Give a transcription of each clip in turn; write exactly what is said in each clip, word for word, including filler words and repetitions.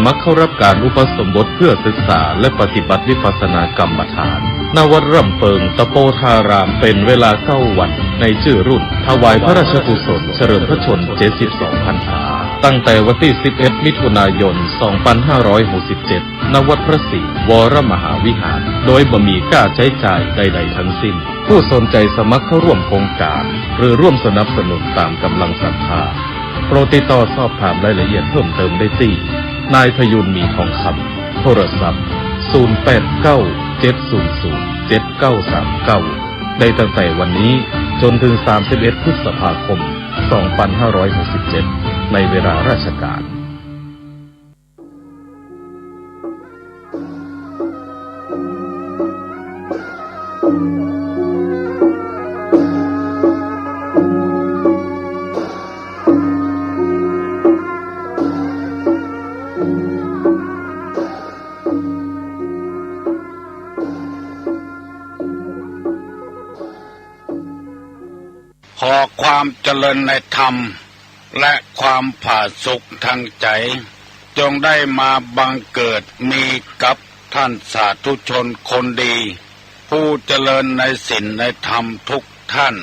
มักเข้ารับการอุปสมบทเพื่อศึกษาและปฏิบัติวิปัสสนากรรมฐาน ณ วัดร่ำเปิงตะโปธาราม เป๋นเวลาเก้าวัน ในจื้อรุ่นถวายพระราชกุศลเฉลิมพระชนม์เจ็ดสิบสองพรรษา ตั้งแต่วันตี้สิบเอ็ดมิถุนายนสองพันห้าร้อยหกสิบเจ็ด ณ วัดพระสิงห์วรมหาวิหาร โดยบ่มีค่าใจ๊จ่ายใดๆ ทั้งสิ้น ผู้สนใจสมัครเข้าร่วมโครงก๋าน หรือร่วมสนับสนุนต๋ามก๋ำลังศรัทธา โปรดติดต่อสอบถามรายละเอียดเพิ่มเติมได้ตี้ นายพยูน มีทองคำ โทรศัพท์ ศูนย์แปดเก้า เจ็ดศูนย์ศูนย์ เจ็ดเก้าสามเก้า ได้ตั้งแต่วันนี้จ๋นเถิงสามสิบเอ็ดพฤษภาคมสองพันห้าร้อยหกสิบเจ็ด ในเวลาราชก๋าน ขอความเจริญในธรรม และความผาสุกทางใจ๋ จงได้มาบังเกิดมีกับท่านสาธุชนคนดี ผู้เจริญในศีลในธรรมทุกท่าน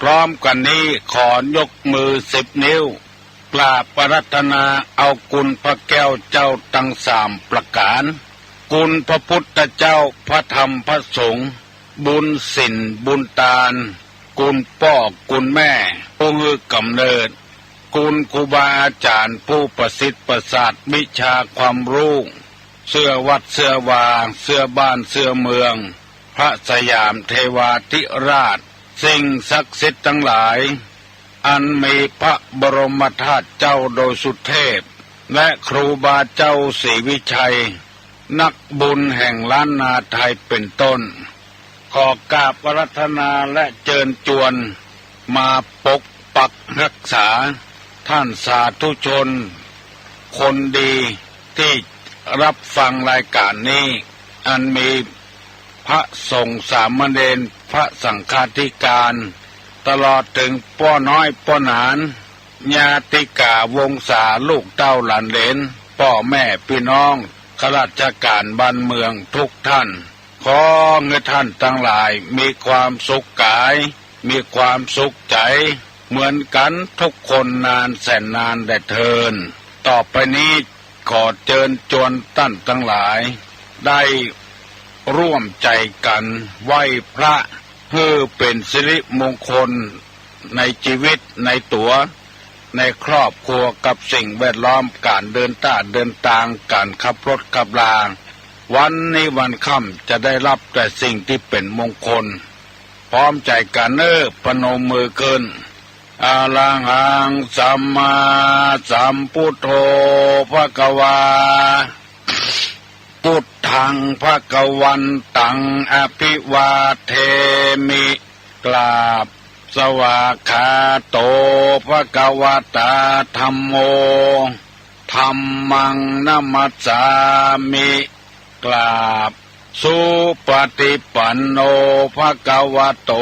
พร้อมกั๋นนี้ขอยกมือสิบนิ้ว กราบอาราธนาเอาคุณพระแก้วเจ้าตังสามประก๋าน คุณพระพุทธเจ้า พระธรรม พระสงฆ์ บุญศีล บุญตาน คุณป้อ คุณแม่ ผู้หื้อก๋ำเนิด คุณครูบาอาจ๋ารย์ ผู้ประสิทธิ์ประสาทวิชาความฮู้ เสื้อวัด เสื้อวา เสื้อบ้าน เสื้อเมือง พระสยามเทวาธิราช สิ่งศักดิ์สิทธิ์ตังหลาย อันมีพระบรมธาตุเจ้าดอยสุเทพ และครูบาเจ้าศรีวิชัย นักบุญแห่งล้านนาไทยเป๋นต้น ขอกราบอาราธนาและเจิญจวน มาปกปักรักษา ท่านสาธุชนคนดีตี้รับฟังรายก๋านนี้ อันมีพระสงฆ์สามเณร พระสังฆาธิการ ตลอดเถิงป้อน้อยป้อหนาน ญาติกาวงศา ลูกเต้าหลานเหลน ป้อแม่ปี้น้อง ข้าราชก๋านบ้านเมืองทุกท่าน ขอหื้อท่านตังหลายมีความสุขก๋าย มีความสุขใจ๋ เหมือนกั๋นทุกคนนานแสนนานแด่เทิน ต่อไปนี้ขอเจิญจวนต้านตังหลาย ได้ร่วมใจ๋กั๋นไหว้พระ หื้อเป๋นสิริมงคลในจีวิต ในตั๋ว ในครอบครัว กับสิ่งแวดล้อม ก๋านเดินต้าเดินตาง ก๋านขับรถขับรา วันนี้วันค่ำจะได้ฮับแต่สิ่งตี้เป๋นมงคล พร้อมใจ๋กั๋นเน่อ ประนมมือขึ้น อะระหังสัมมาสัมพุทโธภะคะวา พุทธังภะคะวันตังอะภิวาเทมิ กราบ สวากขาโตภะคะวะตาธัมโม ธัมมังนะมัสสามิ กราบ สุปะฏิปันโนภะคะวะโต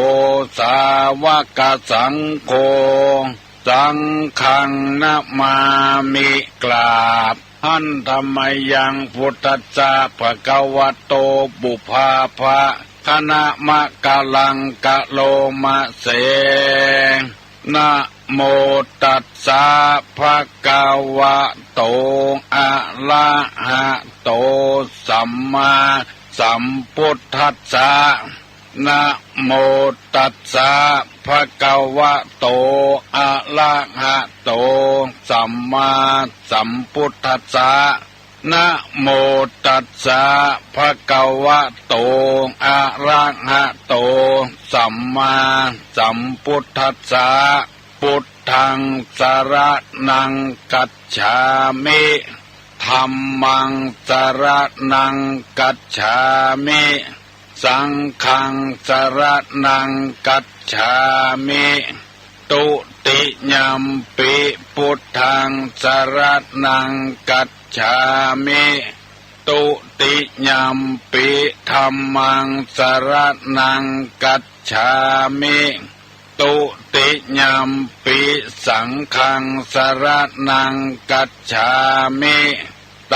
สาวะกะสังโฆ สังฆังนะมามิ กราบ หันทะมะยังพุทธัสสะภะคะวะโต ปุพพาภะคะนะมะกะลังกะโลมะเส นะโมตัสสะภะคะวะโต อะระหะโต สัมมาสัมพุทธัสสะ นะโมตัสสะภะคะวะโต อะระหะโต สัมมาสัมพุทธัสสะ นะโมตัสสะภะคะวะโต อะระหะโต สัมมาสัมพุทธัสสะ พุทธังสะระณังคัจฉามิ ธัมมังสะระณังคัจฉามิ สังฆังสะระณังคัจฉามิ ทุติยัมปิพุทธังสะระณังคัจฉามิ ทุติยัมปิธัมมังสะระณังคัจฉามิ ทุติยัมปิสังฆังสะระณังคัจฉามิ ต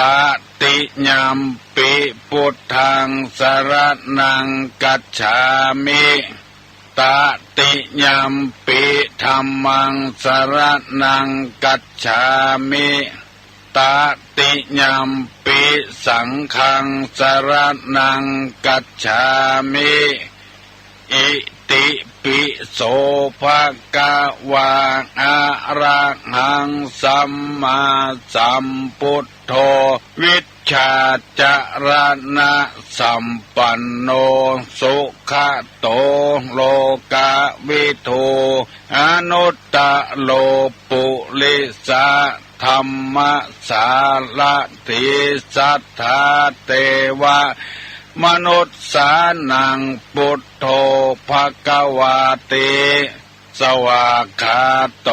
ติยัมปิ พุทธัง สรณัง คัจฉามิ ตติยัมปิ ธัมมัง สรณัง คัจฉามิ ตติยัมปิ สังฆัง สรณัง คัจฉามิ อิติปิโส ภะคะวา อะระหัง สัมมาสัมพุทโธ วิชชาจรณสัมปันโน สุขะโต โลกะวิทู อนุตตะโร ปุริสะธัมมสารถี สัทธาเตวะมนุสสานัง พุทโธ ภะคะวาติ สวากขาโต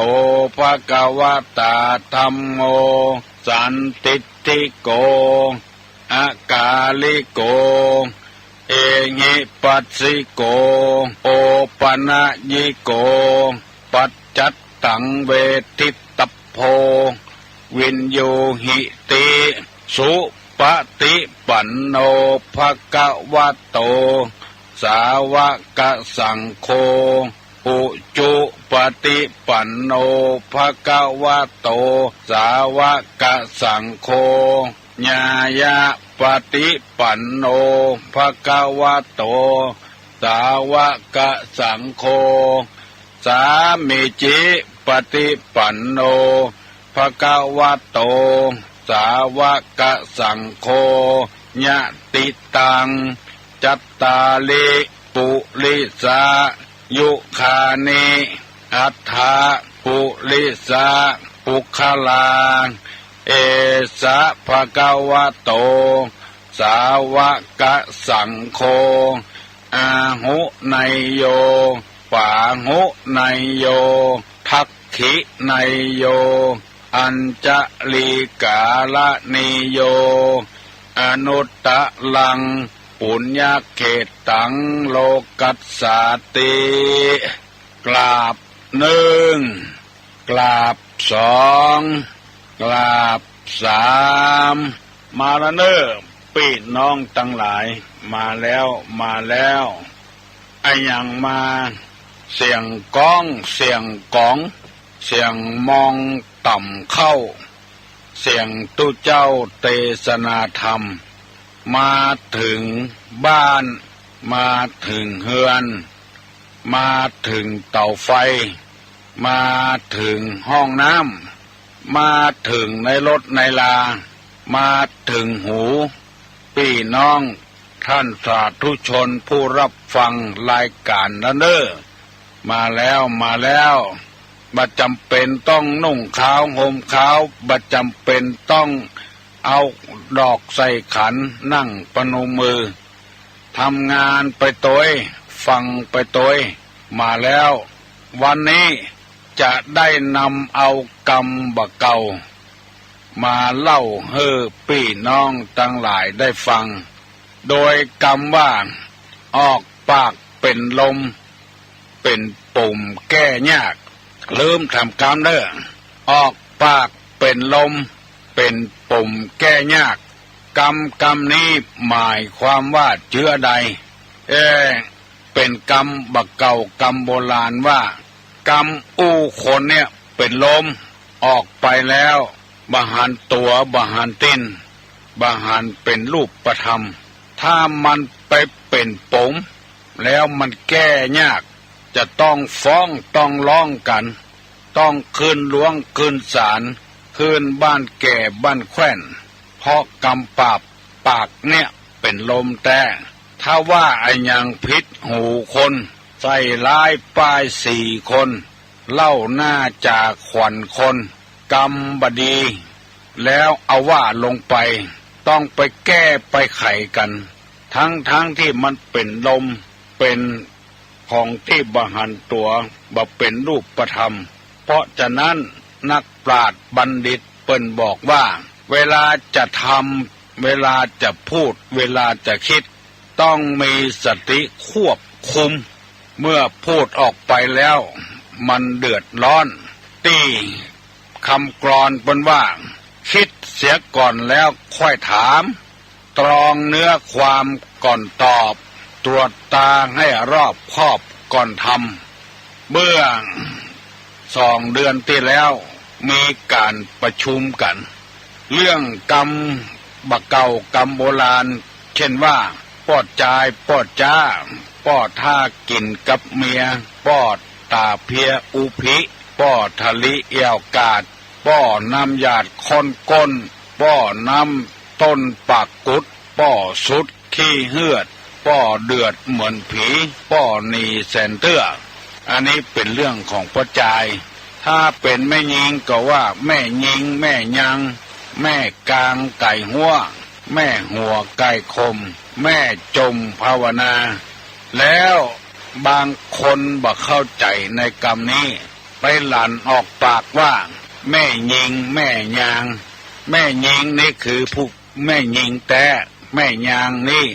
ภะคะวะตา ธัมโม สันทิฏฐิโก อากาลิโก เอหิปัสสิโก โอปะนะยิโก ปัจจัตตัง เวทิตตัพโพ วิญญูหิติ สุปะติปันโน ภะคะวะโต สาวกสังโฆ อุจุปะติปันโน ภะคะวะโต สาวกสังโฆ ญาญาปะติปันโน ภะคะวะโต สาวกสังโฆ สามีจิปะติปันโน ภะคะวะโต สาวกสังโฆ ยะติตัง จัตตาริ ปุริสายุคานิ อัฏฐะ ปุริสะ ปุคคลา เอสะ ภะคะวะโต สาวกสังโฆ อาหุเนยโย ปาหุเนยโย ทักขิเนยโย อัญชลีกาละเนยโย อนุตตะรัง ปุญญเขตตัง โลกัสสาติ กราบหนึ่ง กราบสอง กราบสาม มาละเน่อ ปี้น้องตังหลาย มาแล้ว มาแล้ว อะหยังมา เสียงก้อง เสียงกอง เสียงมองต่ำเข้า เสียงตุ๊เจ้าเตสนาธรรม มาเถิงบ้าน มาเถิงเฮือน มาเถิงเต๋าไฟ มาเถิงห้องน้ำ มาเถิงในรถในลา มาเถิงหู ปี้น้องท่านสาธุชนผู้รับฟังรายก๋านละเน่อ มาแล้ว มาแล้ว บ่จ๋ำเป๋นต้องนุ่งขาวห่มขาว บ่จ๋ำเป๋นต้องเอาดอกใส่ขัน นั่งปนมมือ ทำงานไปตวย ฟังไปตวย มาแล้ว วันนี้จะได้นำเอากำบ่าเก่า มาเล่าหื้อปี้น้องตังหลายได้ฟัง โดยกำว่า ออกปากเป๋นลม เป๋นปุ่มแก้ยาก ลืมถามกำเน่อ ออกปากเป๋นลม เป๋นปุ่มแก้ยาก กำกำนี้หมายความว่าเจื้อใด เอ๊ะ เป๋นกำบ่าเก่ากำโบราณว่า กำอู้คนเนี่ยเป๋นลม ออกไปแล้ว บ่หันตั๋ว บ่หันตี๋น บ่หันเป๋นรูปธรรม ถ้ามันไปเป๋นป๋ม แล้วมันแก้ยาก จะต้องฟ้องต้องร้องกั๋น ต้องขึ้นหลวงขึ้นศาล ขึ้นบ้านแก่บ้านแคว่น เพราะกำปราบปากเนี่ยเป๋นลมแต๊ ถ้าว่าอะหยังผิดหูคน ใส่ร้ายป้ายสีคน เล่าหน้าจ่าขวัญคน กำบ่ดี แล้วเอาว่าลงไป ต้องไปแก้ไปไขกั๋น ทั้งๆ ตี้มันเป๋นลม เป๋นของตี้บ่หันตั๋ว บ่เป๋นรูปธรรม เพราะฉะนั้นนักปราชญ์บัณฑิตเปิ้นบอกว่า เวลาจะทำ เวลาจะพูด เวลาจะกึ๊ด ต้องมีสติควบคุม เมื่อพูดออกไปแล้วมันเดือดร้อน ตี้กำกลอนเปิ้นว่า กึ๊ด เสียก่อนแล้วค่อยถาม ตรองเนื้อความก่อนตอบ ตรวจตราให้รอบคอบก่อนทำ เมื่อสองเดือนตี้แล้วมีก๋านประชุมกั๋น เรื่องกำบ่าเก่ากำโบราณ เจ้นว่า ป้อจาย ป้อจ๊า ป้อท่ากิ๋นกับเมีย ป้อต๋าเพียอุภิ ป้อทะลิแอ่วกาด ป้อน้ำหยาดข้นก้น ป้อน้ำต้นปากกุด ป้อสุดขี้เฮือด ป้อเดือดเหมือนผี ป้อหนีแสนเตื้อ อันนี้เป๋นเรื่องของป้อจาย ถ้าเป๋นแม่ญิงก็ว่า แม่ญิง แม่ยาง แม่ก๋างไก๋ฮั้ว แม่หัวไก๋คม แม่จมภาวนา แล้วบางคนบ่เข้าใจ๋ในกำนี้ ไปหลั่นออกปากว่า แม่ญิง แม่ยาง แม่ญิงนี่คือผู้แม่ญิงแต๊ แม่ยางนี่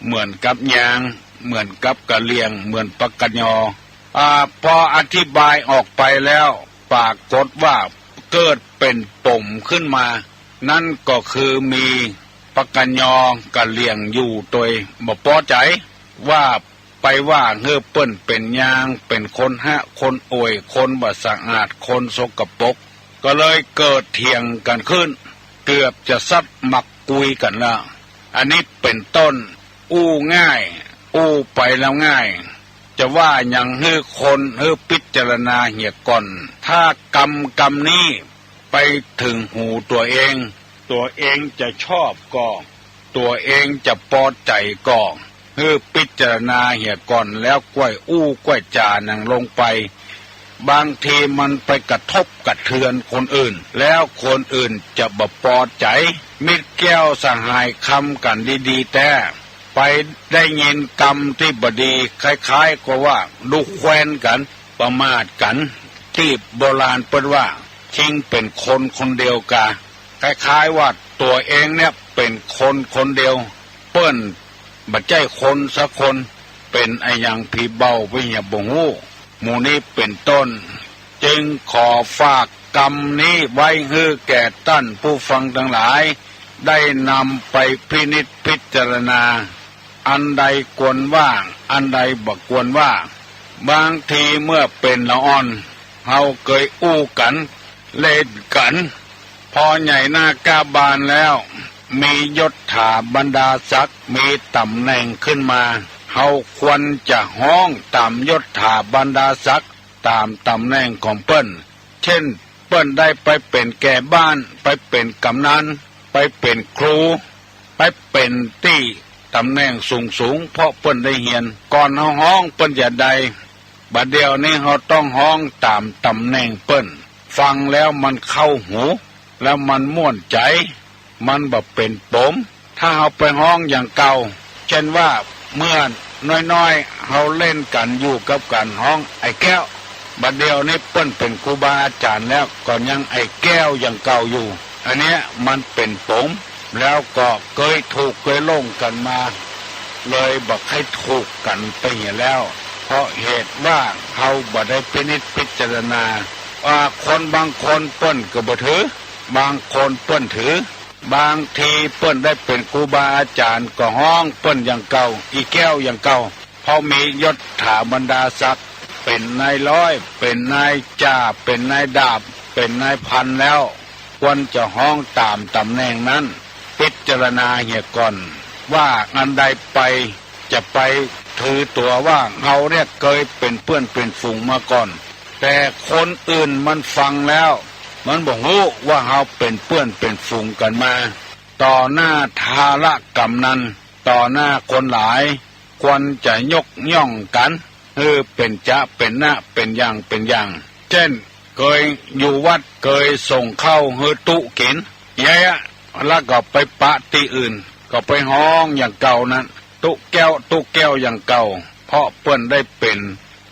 เหมือนกับยาง เหมือนกับกะเหรี่ยง เหมือนปากกะยอ อ่า พออธิบายออกไปแล้ว ปรากฏว่าเกิดเป๋นป๋มขึ้นมา นั้นก็คือมีปากกะยอกะเหรี่ยงอยู่ตวย บ่ปอใจ๋ ว่าไปว่าหื้อเปิ้นเป๋นยาง เป๋นคนฮะ คนอ่วย คนบ่สะอาด คนสกปรก ก็เลยเกิดเถียงกั๋นขึ้น เกือบจะซัดหมากกุยกั๋นแล้ว อันนี้เป๋นต้น อู้ง่าย อู้ไปแล้วง่าย จะว่าหยังหื้อคน หื้อพิจารณาเหียก่อน ถ้ากำกำนี้ไปเถิงหูตั๋วเอง ตั๋วเองจะชอบก่อ ตั๋วเองจะปอใจ๋ก่อ หื้อพิจารณาเหียก่อน แล้วก้อยอู้ก้อยจ๋าหนังลงไป บางทีมันไปกระทบกระเทือนคนอื่น แล้วคนอื่นจะบ่ปอใจ๋ มิตรแก้วสหายคำกั๋นดีๆ แต๊ ไปได้ยินกำตี้บ่ดี คล้ายๆ ก็ว่าดูแควนกั๋น ประมาทกั๋น ตี้โบราณเปิ้นว่า ชิงเป๋นคนคนเดียวกา คล้ายๆ ว่าตั๋วเองเนี่ยเป๋นคนคนเดียว เปิ้นบ่ใจ้คนสักคน เป๋นอะหยังผีเบาไปเหียบ่ฮู้ หมู่นี้เป๋นต้น จึงขอฝากกำนี้ไว้หื้อแก่ต้านผู้ฟังตังหลาย ได้นำไปพินิจพิจารณา อันใดควรว่า อันใดบ่ควรว่า บางทีเมื่อเป๋นละอ่อน เฮาเกยอู้กั๋น เล่นกั๋น พอใหญ่หน้ากล้าบานแล้ว มียศถาบรรดาศักดิ์ มีต๋ำแหน่งขึ้นมา เฮาควรจะฮ้องต๋ามยศถาบรรดาศักดิ์ ต๋ามต๋ำแหน่งของเปิ้น เจ้น เปิ้นได้ไปเป๋นแก่บ้าน ไปเป๋นกำนัน ไปเป๋นครู ไปเป๋นตี้ต๋ำแหน่งสูงๆ เพราะเปิ้นได้เฮียน ก่อนเฮาฮ้องเปิ้นจะใด บ่าเดี่ยวนี้เฮาต้องฮ้องต๋ามต๋ำแหน่งเปิ้น ฟังแล้วมันเข้าหู แล้วมันม่วนใจ๋ มันบ่เป๋นป๋ม ถ้าเฮาไปฮ้องอย่างเก่า เจ้นว่าเมื่อน้อยๆ เฮาเล่นกั๋นอยู่กับก๋านฮ้องไอ้แก้ว บ่าเดี่ยวนี้เปิ้นเป๋นครูบาอาจ๋ารย์แล้ว ก็ยังไอ้แก้วอย่างเก่าอยู่ อันเนี้ยมันเป๋นป๋ม แล้วก็เกยถูกเกยหลงกั๋นมา เลยบ่ใค่ถูกกั๋นไปเหียแล้ว เพราะเหตุว่าเฮาบ่ได้พินิจพิจารณา ว่าคนบางคนเปิ้นก็บ่ถือ บางคนเปิ้นถือ บางทีเปิ้นได้เป๋นครูบาอาจ๋ารย์ก็ฮ้องเปิ้นอย่างเก่า อีแก้วอย่างเก่า เพราะมียศถาบรรดาศักดิ์ เป๋นนายร้อย เป๋นนายจ่า เป๋นนายดาบ เป๋นนายพันแล้ว ควรจะฮ้องต๋ามต๋ำแหน่งนั้น พิจารณาเหียก่อน ว่าอันใดไป จะไปถือตั๋วว่าเฮาเนี่ยเกยเป๋นเปื้อนเป๋นฝูงมาก่อน แต่คนอื่นมันฟังแล้ว มันบ่ฮู้ว่าเฮาเป๋นเปื้อนเป๋นฝูงกั๋นมา ต่อหน้าทาระก๋ำนัน ต่อหน้าคนหลาย ควรจะยกย่องกั๋น หื้อเป๋นจะเป๋นนะ เป๋นอย่างเป๋นอย่าง เจ้น เกยอยู่วัด เกยส่งข้าวหื้อตุ๊กิ๋น เยียะ แล้วก็ไปปะตี้อื่น ก็ไปฮ้องอย่างเก่านั้น ตุ๊แก้ว ตุ๊แก้วอย่างเก่า เพราะเปิ้นได้เป๋น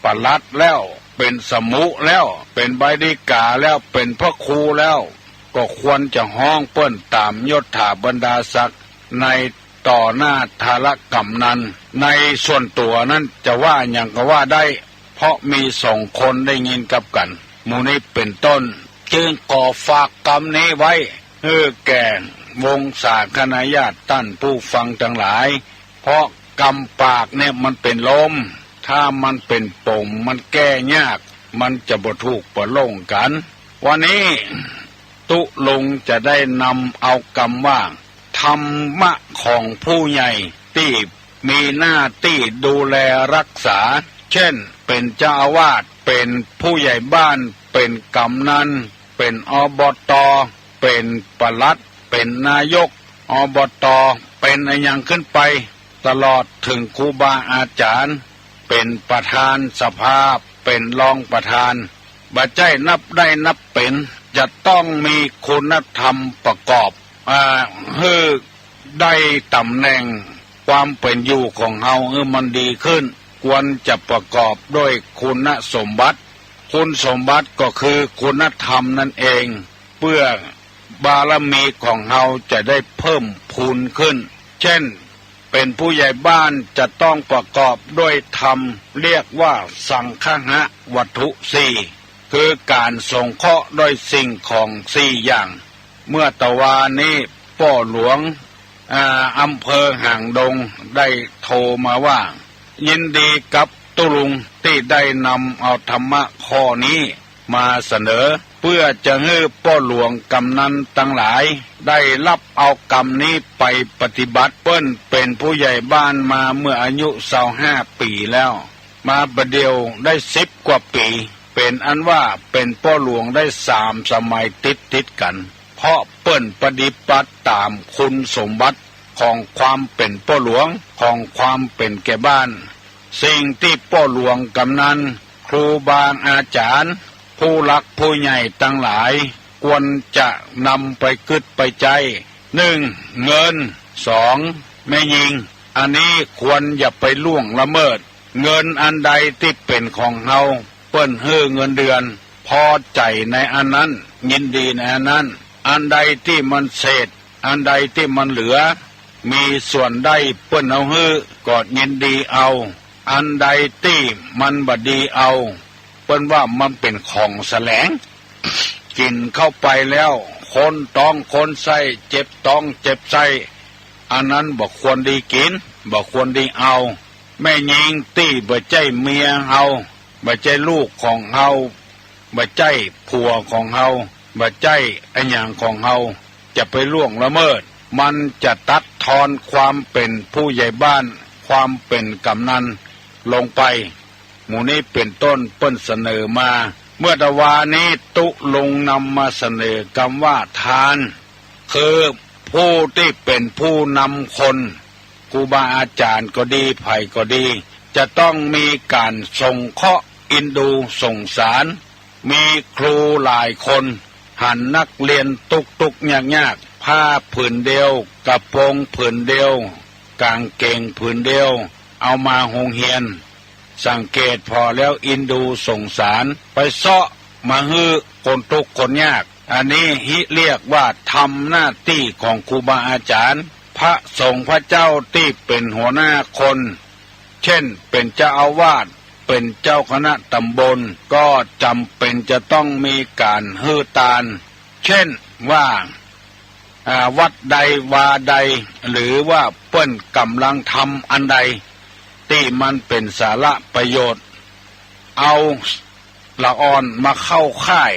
ปลัดแล้ว เป๋นสมุแล้ว เป๋นใบดีก๋าแล้ว เป๋นพระครูแล้ว ก็ควรจะฮ้องเปิ้นต๋ามยศถาบรรดาศักดิ์ ในต่อหน้าทาระก๋ำนัน ในส่วนตั๋วนั้นจะว่าหยังก็ว่าได้ เพราะมีสองคนได้ยินกับกั๋น หมู่นี้เป๋นต้น จึงขอฝากกำนี้ไว้ หื้อแก่วงศาคณาญาติต้านผู้ฟังตังหลาย เพราะกำปากเนี่ยมันเป๋นลม ถ้ามันเป๋นป่มมันแก้ยาก มันจะบ่ถูกบ่ลงกั๋น วันนี้ตุ๊ลุงจะได้นำเอากำว่า ธรรมะของผู้ใหญ่ตี้มีหน้าตี้ดูแลรักษา เช่น เป๋นเจ้าอาวาส เป๋นผู้ใหญ่บ้าน เป๋นกำนัน เป๋น อบต. เป๋นปลัด เป๋นนายก อบต. เป๋นอะหยังขึ้นไป ตลอดเถิงครูบาอาจ๋ารย์ เป๋นประธานสภา เป๋นรองประธาน บ่ใจ้นับได้นับเป๋น จะต้องมีคุณธรรมประกอบ อ่า หื้อได้ต๋ำแหน่งความเป๋นอยู่ของเฮาหื้อมันดีขึ้น ควรจะประกอบด้วยคุณสมบัติ คุณสมบัติก็คือคุณธรรมนั่นเอง เปื้อบารมีของเฮาจะได้เพิ่มพูนขึ้น เช่น เป๋นผู้ใหญ่บ้านจะต้องประกอบด้วยธรรม เรียกว่าสังคหวัตถุสี่ คือก๋านสงเคราะห์ด้วยสิ่งของสี่อย่าง เมื่อตะวานี้ป้อหลวง อ่า อำเภอหางดงได้โทรมาว่า ยินดีกับตุ๊ลุงตี้ได้นำเอาธรรมะข้อนี้มาเสนอ เปื้อจะหื้อป้อหลวงกำนันตังหลายได้ฮับเอากำนี้ไปปฏิบัติ เปิ้นเป๋นผู้ใหญ่บ้านมาเมื่ออายุซาวห้าปี๋แล้ว มาบ่าเดี่ยวได้สิบกว่าปี๋ เป๋นอันว่าเป๋นป้อหลวงได้สามสมัยติดติดกั๋น เพราะเปิ้นปฏิบัติต๋ามคุณสมบัติของความเป๋นป้อหลวง ของความเป๋นแก่บ้าน สิ่งตี้ป้อหลวงกำนัน ครูบาอาจ๋ารย์ ผู้หลักผู้ใหญ่ตังหลาย ควรจะนำไปกึ๊ดไปใจ๊ นึ่ง เงิน สอง แม่ญิง อันนี้ควรอย่าไปล่วงละเมิด เงินอันใดตี้เป๋นของเฮา เปิ้นหื้อเงินเดือน พอใจ๋ในอันนั้น ยินดีในอันนั้น อันใดตี้มันเศษ อันใดตี้มันเหลือ มีส่วนได้เปิ้นเอาหื้อ ก็ยินดีเอา อันใดตี้มันบ่ดีเอา เปิ้นว่ามันเป๋นของแสลง กิ๋นเข้าไปแล้ว คนต๊องคนไส้ เจ็บต๊องเจ็บไส้ อันนั้นบ่ควรดีกิ๋น บ่ควรดีเอา แม่ญิงตี้บ่ใจ้เมียเฮา บ่ใจ้ลูกของเฮา บ่ใจ้ผัวของเฮา บ่ใจ้อะหยังของเฮา จะไปล่วงละเมิด มันจะตัดทอนความเป๋นผู้ใหญ่บ้าน ความเป๋นกำนันลงไป หมู่นี้เป๋นต้นเปิ้นเสนอมา เมื่อตะวานี้ตุ๊ลุงนำมาเสนอกำว่าทาน คือผู้ตี้เป๋นผู้นำคน ครูบาอาจ๋ารย์ก็ดี ใผก็ดี จะต้องมีก๋านสงเคราะห์เอ็นดูสงสาร มีครูหลายคน หันนักเรียนตุ๊กๆ ยากๆ ผ้าผืนเดียว กระโปรงผืนเดียว ก๋างเก๋งผืนเดียว เอามาโฮงเฮียน สังเกตผ่อแล้วเอ็นดูสงสาร ไปเซาะมาหื้อคนตุ๊กคนยาก อันนี้ฮิเรียกว่าทำหน้าตี้ของครูบาอาจ๋ารย์ พระสงฆ์พระเจ้าตี้เป๋นหัวหน้าคน เช่น เป๋นเจ้าอาวาส เป๋นเจ้าคณะต๋ำบล ก็จ๋ำเป๋นจะต้องมีก๋านหื้อตาน เช่นว่า อ่า วัดใดวาใด หรือว่าเปิ้นก่ำลังทำอันใด ตี้มันเป๋นสาระประโยชน์ เอาละอ่อนมาเข้าค่าย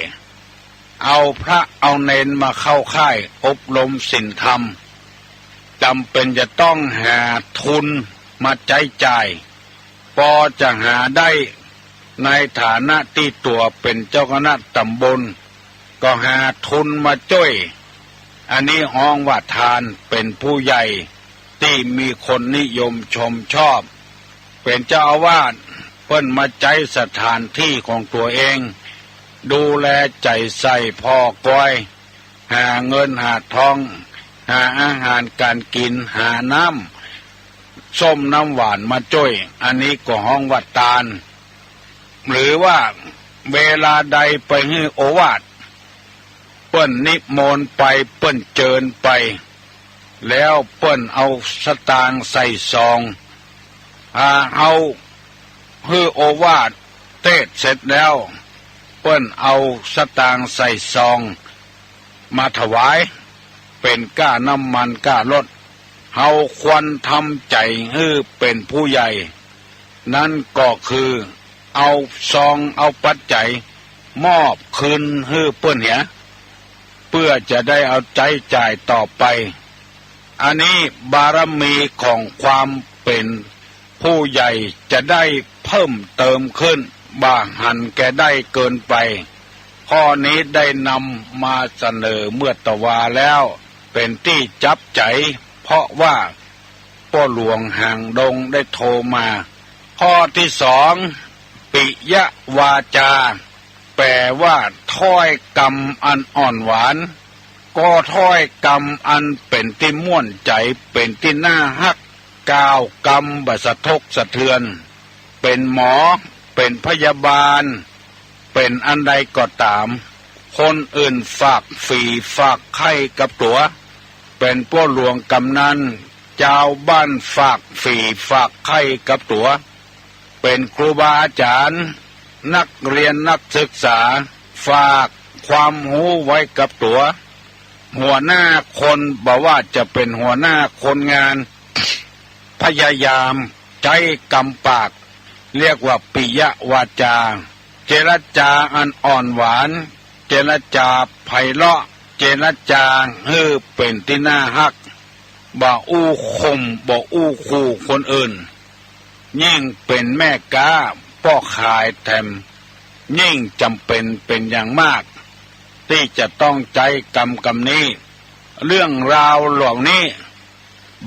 เอาพระเอาเณรมาเข้าค่ายอบรมศีลธรรม จ๋ำเป๋นจะต้องหาทุนมาใจ๊จ่าย ปอจะหาได้ ในฐานะตี้ตั๋วเป๋นเจ้าคณะต๋ำบล ก็หาทุนมาจ้วย อันนี้ฮ้องว่าทาน เป๋นผู้ใหญ่ตี้มีคนนิยมชมชอบ เป๋นเจ้าอาวาส เปิ้นมาใจ๊สถานตี้ของตั๋วเอง ดูแลใจ๋ใส่ผ่อกอย หาเงินหาทอง หาอาหารก๋านกิ๋น หาน้ำส้มน้ำหวานมาจ้วย อันนี้ก็ฮ้องว่าตาน หรือว่าเวลาใดไปหื้อโอวาท เปิ้นนิมนต์ไป เปิ้นเจิญไป แล้วเปิ้นเอาสตางค์ใส่ซอง อ่า เอาหื้อโอวาทเตสน์เสร็จแล้ว เปิ้นเอาสตางค์ใส่ซองมาถวาย เป๋นก้าน้ำมันก้ารถ เฮาควรทำใจ๋หื้อเป๋นผู้ใหญ่ นั้นก็คือเอาซองเอาปัจจัยมอบคืนหื้อเปิ้นเหีย เปื้อจะได้เอาใจ๊จ่ายต่อไป อันนี้บารมีของความเป๋นผู้ใหญ่จะได้เพิ่มเติมขึ้น บ่หันแก่ได้เกินไป ข้อนี้ได้นำมาเสนอเมื่อตะวาแล้ว เป๋นตี้จับใจ๋ เพราะว่าป้อหลวงหางดงได้โทรมา ข้อตี้สอง ปิยวาจา แป๋ว่าถ้อยกำอันอ่อนหวาน ก็ถ้อยกำอันเป๋นตี้ม่วนใจ๋ เป๋นตี้น่าฮัก กล่าวกำบ่สะทกสะเทือน เป๋นหมอ เป๋นพยาบาล เป๋นอันใดก็ต๋าม คนอื่นฝากฝี่ฝากไข้กับตั๋ว เป๋นป้อหลวงกำนัน จาวบ้านฝากฝี่ฝากไข้กับตั๋ว เป๋นครูบาอาจ๋ารย์ นักเรียนนักศึกษา ฝากความฮู้ไว้กับตั๋ว หัวหน้าคน บ่ว่าจะเป๋นหัวหน้าคนงาน พยายามใจ๊กำปาก เรียกว่าปิยวาจา เจรจาอันอ่อนหวาน เจรจาไพเราะ เจรจาหื้อเป๋นตี้น่าฮัก บ่อู้ข่ม บ่อู้ขู่คนอื่น ยิ่งเป๋นแม่ก๊าป้อขายแถม ยิ่งจ๋ำเป๋นเป๋นอย่างมาก ตี้จะต้องใจ๊กำกำนี้ เรื่องราวเหล่านี้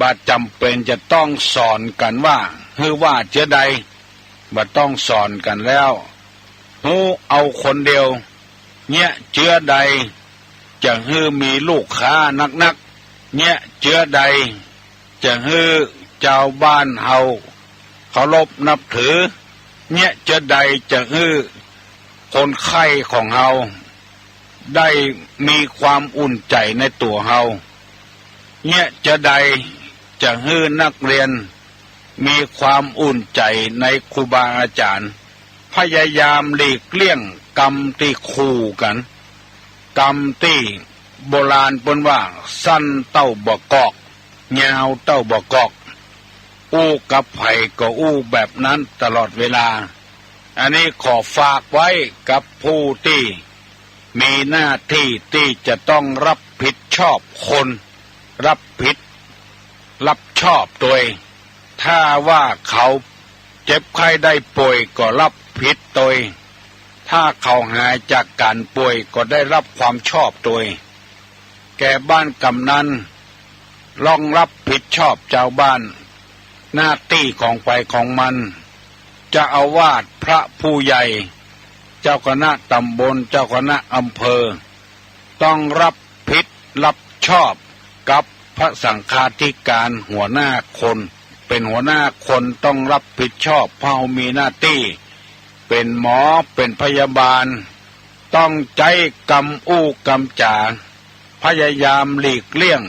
บ่จ๋ำเป๋นจะต้องสอนกั๋นว่า หื้อว่าเจื้อใด บ่ต้องสอนกั๋นแล้ว ฮู้เอาคนเดียว เยียะเจื้อใด จะหื้อมีลูกค้านักๆ เยียะเจื้อใด จะหื้อจาวบ้านเฮาเคารพนับถือ เยียะเจื้อใดจะหื้อคนไข้ของเฮาได้มีความอุ่นใจ๋ในตั๋วเฮา เยียะเจื้อใดจะหื้อนักเรียนมีความอุ่นใจ๋ในครูบาอาจ๋ารย์ พยายามหลีกเลี่ยงกำตี้ขู่กั๋น กำตี้โบราณเปิ้นว่า สั้นเต้าบ่ากอก ยาวเต้าบ่ากอก อู้กับใผก็อู้แบบนั้นตลอดเวลา อันนี้ขอฝากไว้กับผู้ตี้มีหน้าตี้ตี้จะต้องรับผิดชอบคน รับผิด รับชอบตวย ถ้าว่าเขาเจ็บไข้ได้ป่วยก็รับผิดตวย ถ้าเขาหายจากก๋านป่วยก็ได้รับความชอบตวย แก่บ้านกำนัน ต้องรับผิดชอบจาวบ้าน หน้าตี้ของใผของมัน เจ้าอาวาส พระผู้ใหญ่ เจ้าคณะต๋ำบล เจ้าคณะอำเภอ ต้องรับผิดรับชอบกับพระสังฆาธิการ หัวหน้าคน เป๋นหัวหน้าคนต้องรับผิดชอบ เพราะมีหน้าตี้ เป๋นหมอ เป๋นพยาบาล ต้องใจ๊กำอู้กำจ๋า พยายามหลีกเลี่ยง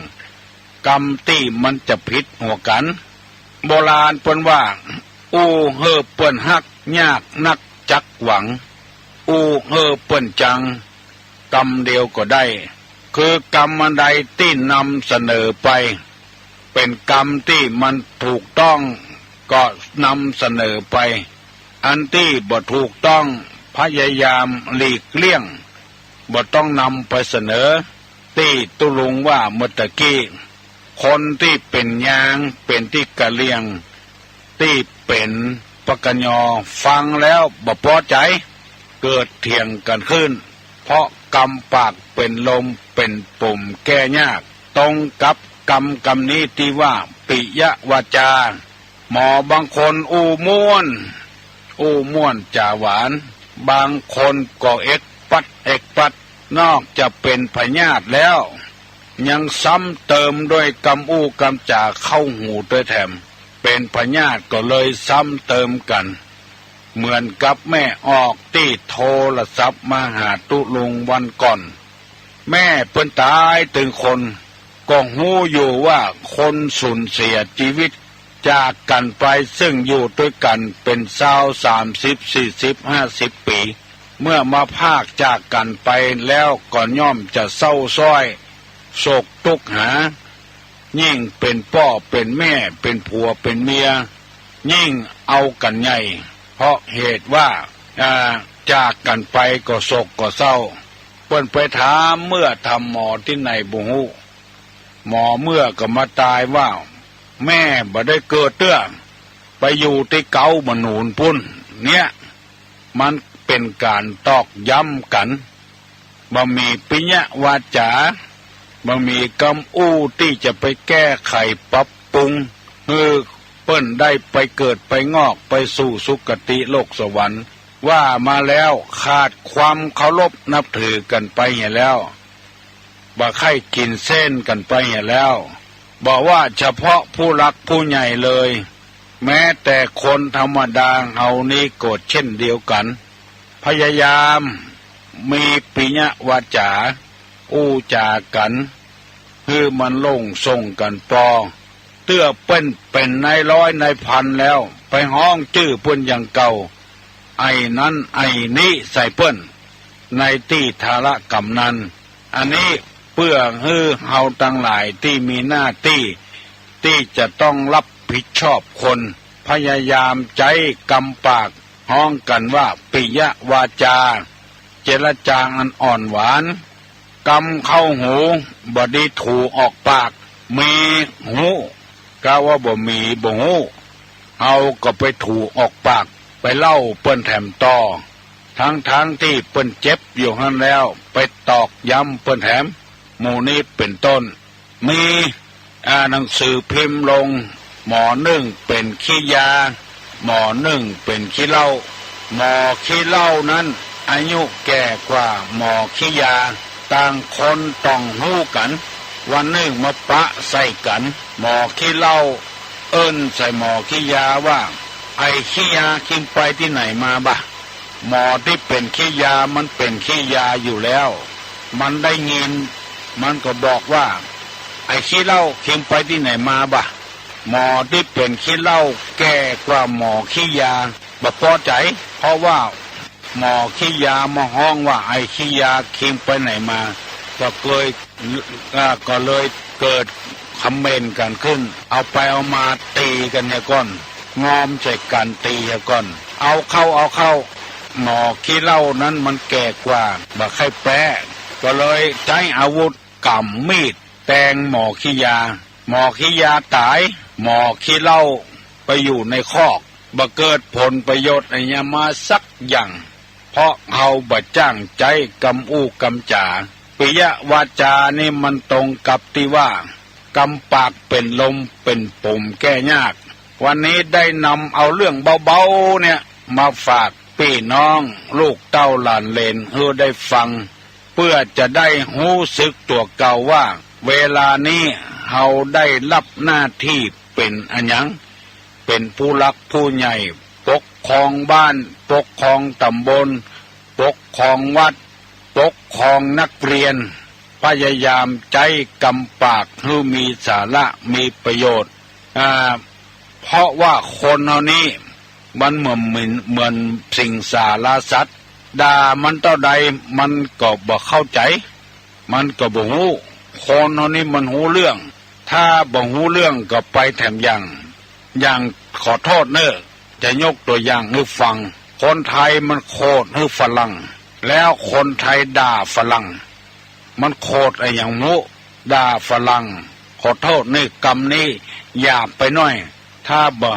กำตี้มันจะผิดหัวกั๋น โบราณเปิ้นว่า อู้หื้อเปิ้นฮัก ยากนักจักหวัง อู้หื้อเปิ้นจัง กำเดียวก็ได้ คือกำอันใดตี้นำเสนอไป เป๋นกำตี้มันถูกต้องก็นำเสนอไป อันตี้บ่ถูกต้องพยายามหลีกเลี่ยง บ่ต้องนำไปเสนอ ตี้ตุ๊ลุงว่าเมื่อตะกี้ คนตี้เป๋นยาง เป๋นตี้กะเหรี่ยง ตี้เป๋นปกญอ ฟังแล้วบ่ปอใจ๋ เกิดเถียงกั๋นขึ้น เพราะกำปากเป๋นลมเป๋นปุ่มแก้ยาก ตรงกับกำกำนี้ตี้ว่า ปิยวาจา หมอบางคนอู้ม่วน อู้ม่วนจ๋าหวาน บางคนก็เอ็กปัดเอ็กปัด นอกจะเป๋นพยาธิแล้ว ยังซ้ำเติมด้วยกำอู้กำจ๋าเข้าหูตวยแถม เป๋นพยาธิก็เลยซ้ำเติมกั๋น เหมือนกับแม่ออกตี้โทรศัพท์มาหาตุ๊ลุงวันก่อน แม่เปิ้นต๋ายตึงคน ก็ฮู้อยู่ว่าคนสูญเสียจีวิตจากกั๋นไป ซึ่งอยู่ตวยกั๋นเป๋นซาว สามสิบ สี่สิบ ห้าสิบ ปี๋ เมื่อมาพรากจากกั๋นไปแล้วก็ย่อมจะเศร้าซ้อย โศกตุ๊กหา ยิ่งเป๋นป้อเป๋นแม่ เป๋นผัวเป๋นเมีย ยิ่งเอากั๋นใหญ่ เพราะเหตุว่า อ่า จากกั๋นไปก็โศกก็เศร้า เปิ้นไปถามเมื่อถามหมอตี้ไหนบ่ฮู้ หมอเมื่อก็มาตายว่า แม่บ่ได้เกิดเตื้อ ไปอยู่ตี้เก๊าบ่หนุนปู๊น เนี่ย มันเป๋นก๋านตอกย้ำกั๋น บ่มีปิยะวาจา บ่มีกำอู้ตี้จะไปแก้ไขปรับปรุง หื้อเปิ้นได้ไปเกิดไปงอกไปสู่สุคติโลกสวรรค์ ว่ามาแล้วขาดความเคารพนับถือกั๋นไปเหียแล้ว บ่ใค่กิ๋นเส้นกั๋นไปเหียแล้ว บ่ว่าเฉพาะผู้หลักผู้ใหญ่เลย แม้แต่คนธรรมดาเฮานี้ก็เช่นเดียวกั๋น พยายามมีปิยวาจา อู้จ๋ากั๋น หื้อมันลงส่งกั๋นปอ เตื้อเปิ้นเป๋นนายร้อยนายพันแล้ว ไปฮ้องจื้อเปิ้นอย่างเก่า ไอ้นั้นไอ้นี้ใส่เปิ้น ในตี้ทาระกำนั้น อันนี้เปื้อหื้อเฮาตังหลายตี้มีหน้าตี้ ตี้จะต้องรับผิดชอบคน พยายามใจ๊กำปากฮ้องกั๋นว่าปิยวาจา เจรจาอันอ่อนหวาน กำเข้าหูบ่ดีถูกออกปาก มีฮู้ กาว่าบ่มีบ่ฮู้ เฮาก็ไปถูกออกปาก ไปเล่าเปิ้นแถมต่อ ทั้งๆ ตี้เปิ้นเจ็บอยู่หั้นแล้ว ไปตอกย้ำเปิ้นแถม หมู่นี้เป๋นต้น มี อ่า หนังสือพิมพ์ลง หมอนึ่งเป๋นขี้ยา หมอนึ่งเป๋นขี้เหล้า หมอขี้เหล้านั้นอายุแก่กว่าหมอขี้ยา ต่างคนต้องฮู้กั๋น วันนึ่งมาปะใส่กั๋น หมอขี้เหล้าเอิ้นใส่หมอขี้ยาว่า ไอ้ขี้ยา คิงไปตี้ไหนมาบ่ะ หมอตี้เป๋นขี้ยามันเป๋นขี้ยาอยู่แล้ว มันได้ยิน มันก็บอกว่า ไอ้ขี้เหล้า คิงไปตี้ไหนมาบ่ะ หมอตี้เป๋นขี้เหล้าแก่กว่าหมอขี้ยา บ่ปอใจ๋ เพราะว่าหมอขี้ยามาฮ้องว่า ไอ้ขี้ยา คิงไปไหนมา ก็เกย อ่า ก็เลยเกิดคำเมนกั๋นขึ้น เอาไปเอามาตี๋กั๋นเหียก่อน งอมใส่กั๋นตี๋เหียก่อน เอาเข้าเอาเข้า หมอขี้เหล้านั้นมันแก่กว่า บ่ใค่แป๊ ก็เลยใจ๊อาวุธก๋ำมีดแตงหมอขี้ยา หมอขี้ยาต๋าย หมอขี้เหล้าไปอยู่ในคอก บ่เกิดผลประโยชน์อะหยังมาสักอย่าง เพราะเฮาบ่จ้างใจ๊กำอู้กำจ๋า ปิยวาจานี่มันตรงกับตี้ว่า กำปากเป๋นลมเป๋นปุ่มแก้ยาก วันนี้ได้นำเอาเรื่องเบาๆ เนี่ยมาฝากปี้น้องลูกเต้าหลานเหลนหื้อได้ฟัง เปื้อจะได้ฮู้สึกตั๋วเก่าว่า เวลานี้เฮาได้รับหน้าตี้เป๋นอะหยัง เป๋นผู้หลักผู้ใหญ่ ปกครองบ้าน ปกครองต๋ำบล ปกครองวัด ปกครองนักเรียน พยายามใจ๊กำปากหื้อมีสาระมีประโยชน์ อ่า เพราะว่าคนเฮานี้มันเหมือน เหมือน เหมือนสิงสาราสัตว์ ด่ามันเต้าใดมันก็บ่เข้าใจ๋ มันก็บ่ฮู้ คนเฮานี้มันฮู้เรื่อง ถ้าบ่ฮู้เรื่องก็ไปแถมอย่าง อย่างขอโต้ษเน่อ จะยกตั๋วอย่างหื้อฟัง คนไทยมันโขดหื้อฝรั่ง แล้วคนไทยด่าฝรั่ง มันโขดอะหยังฮู้ ด่าฝรั่ง ขอโต้ษนี่กำนี้หยาบไปหน้อย ถ้าบ่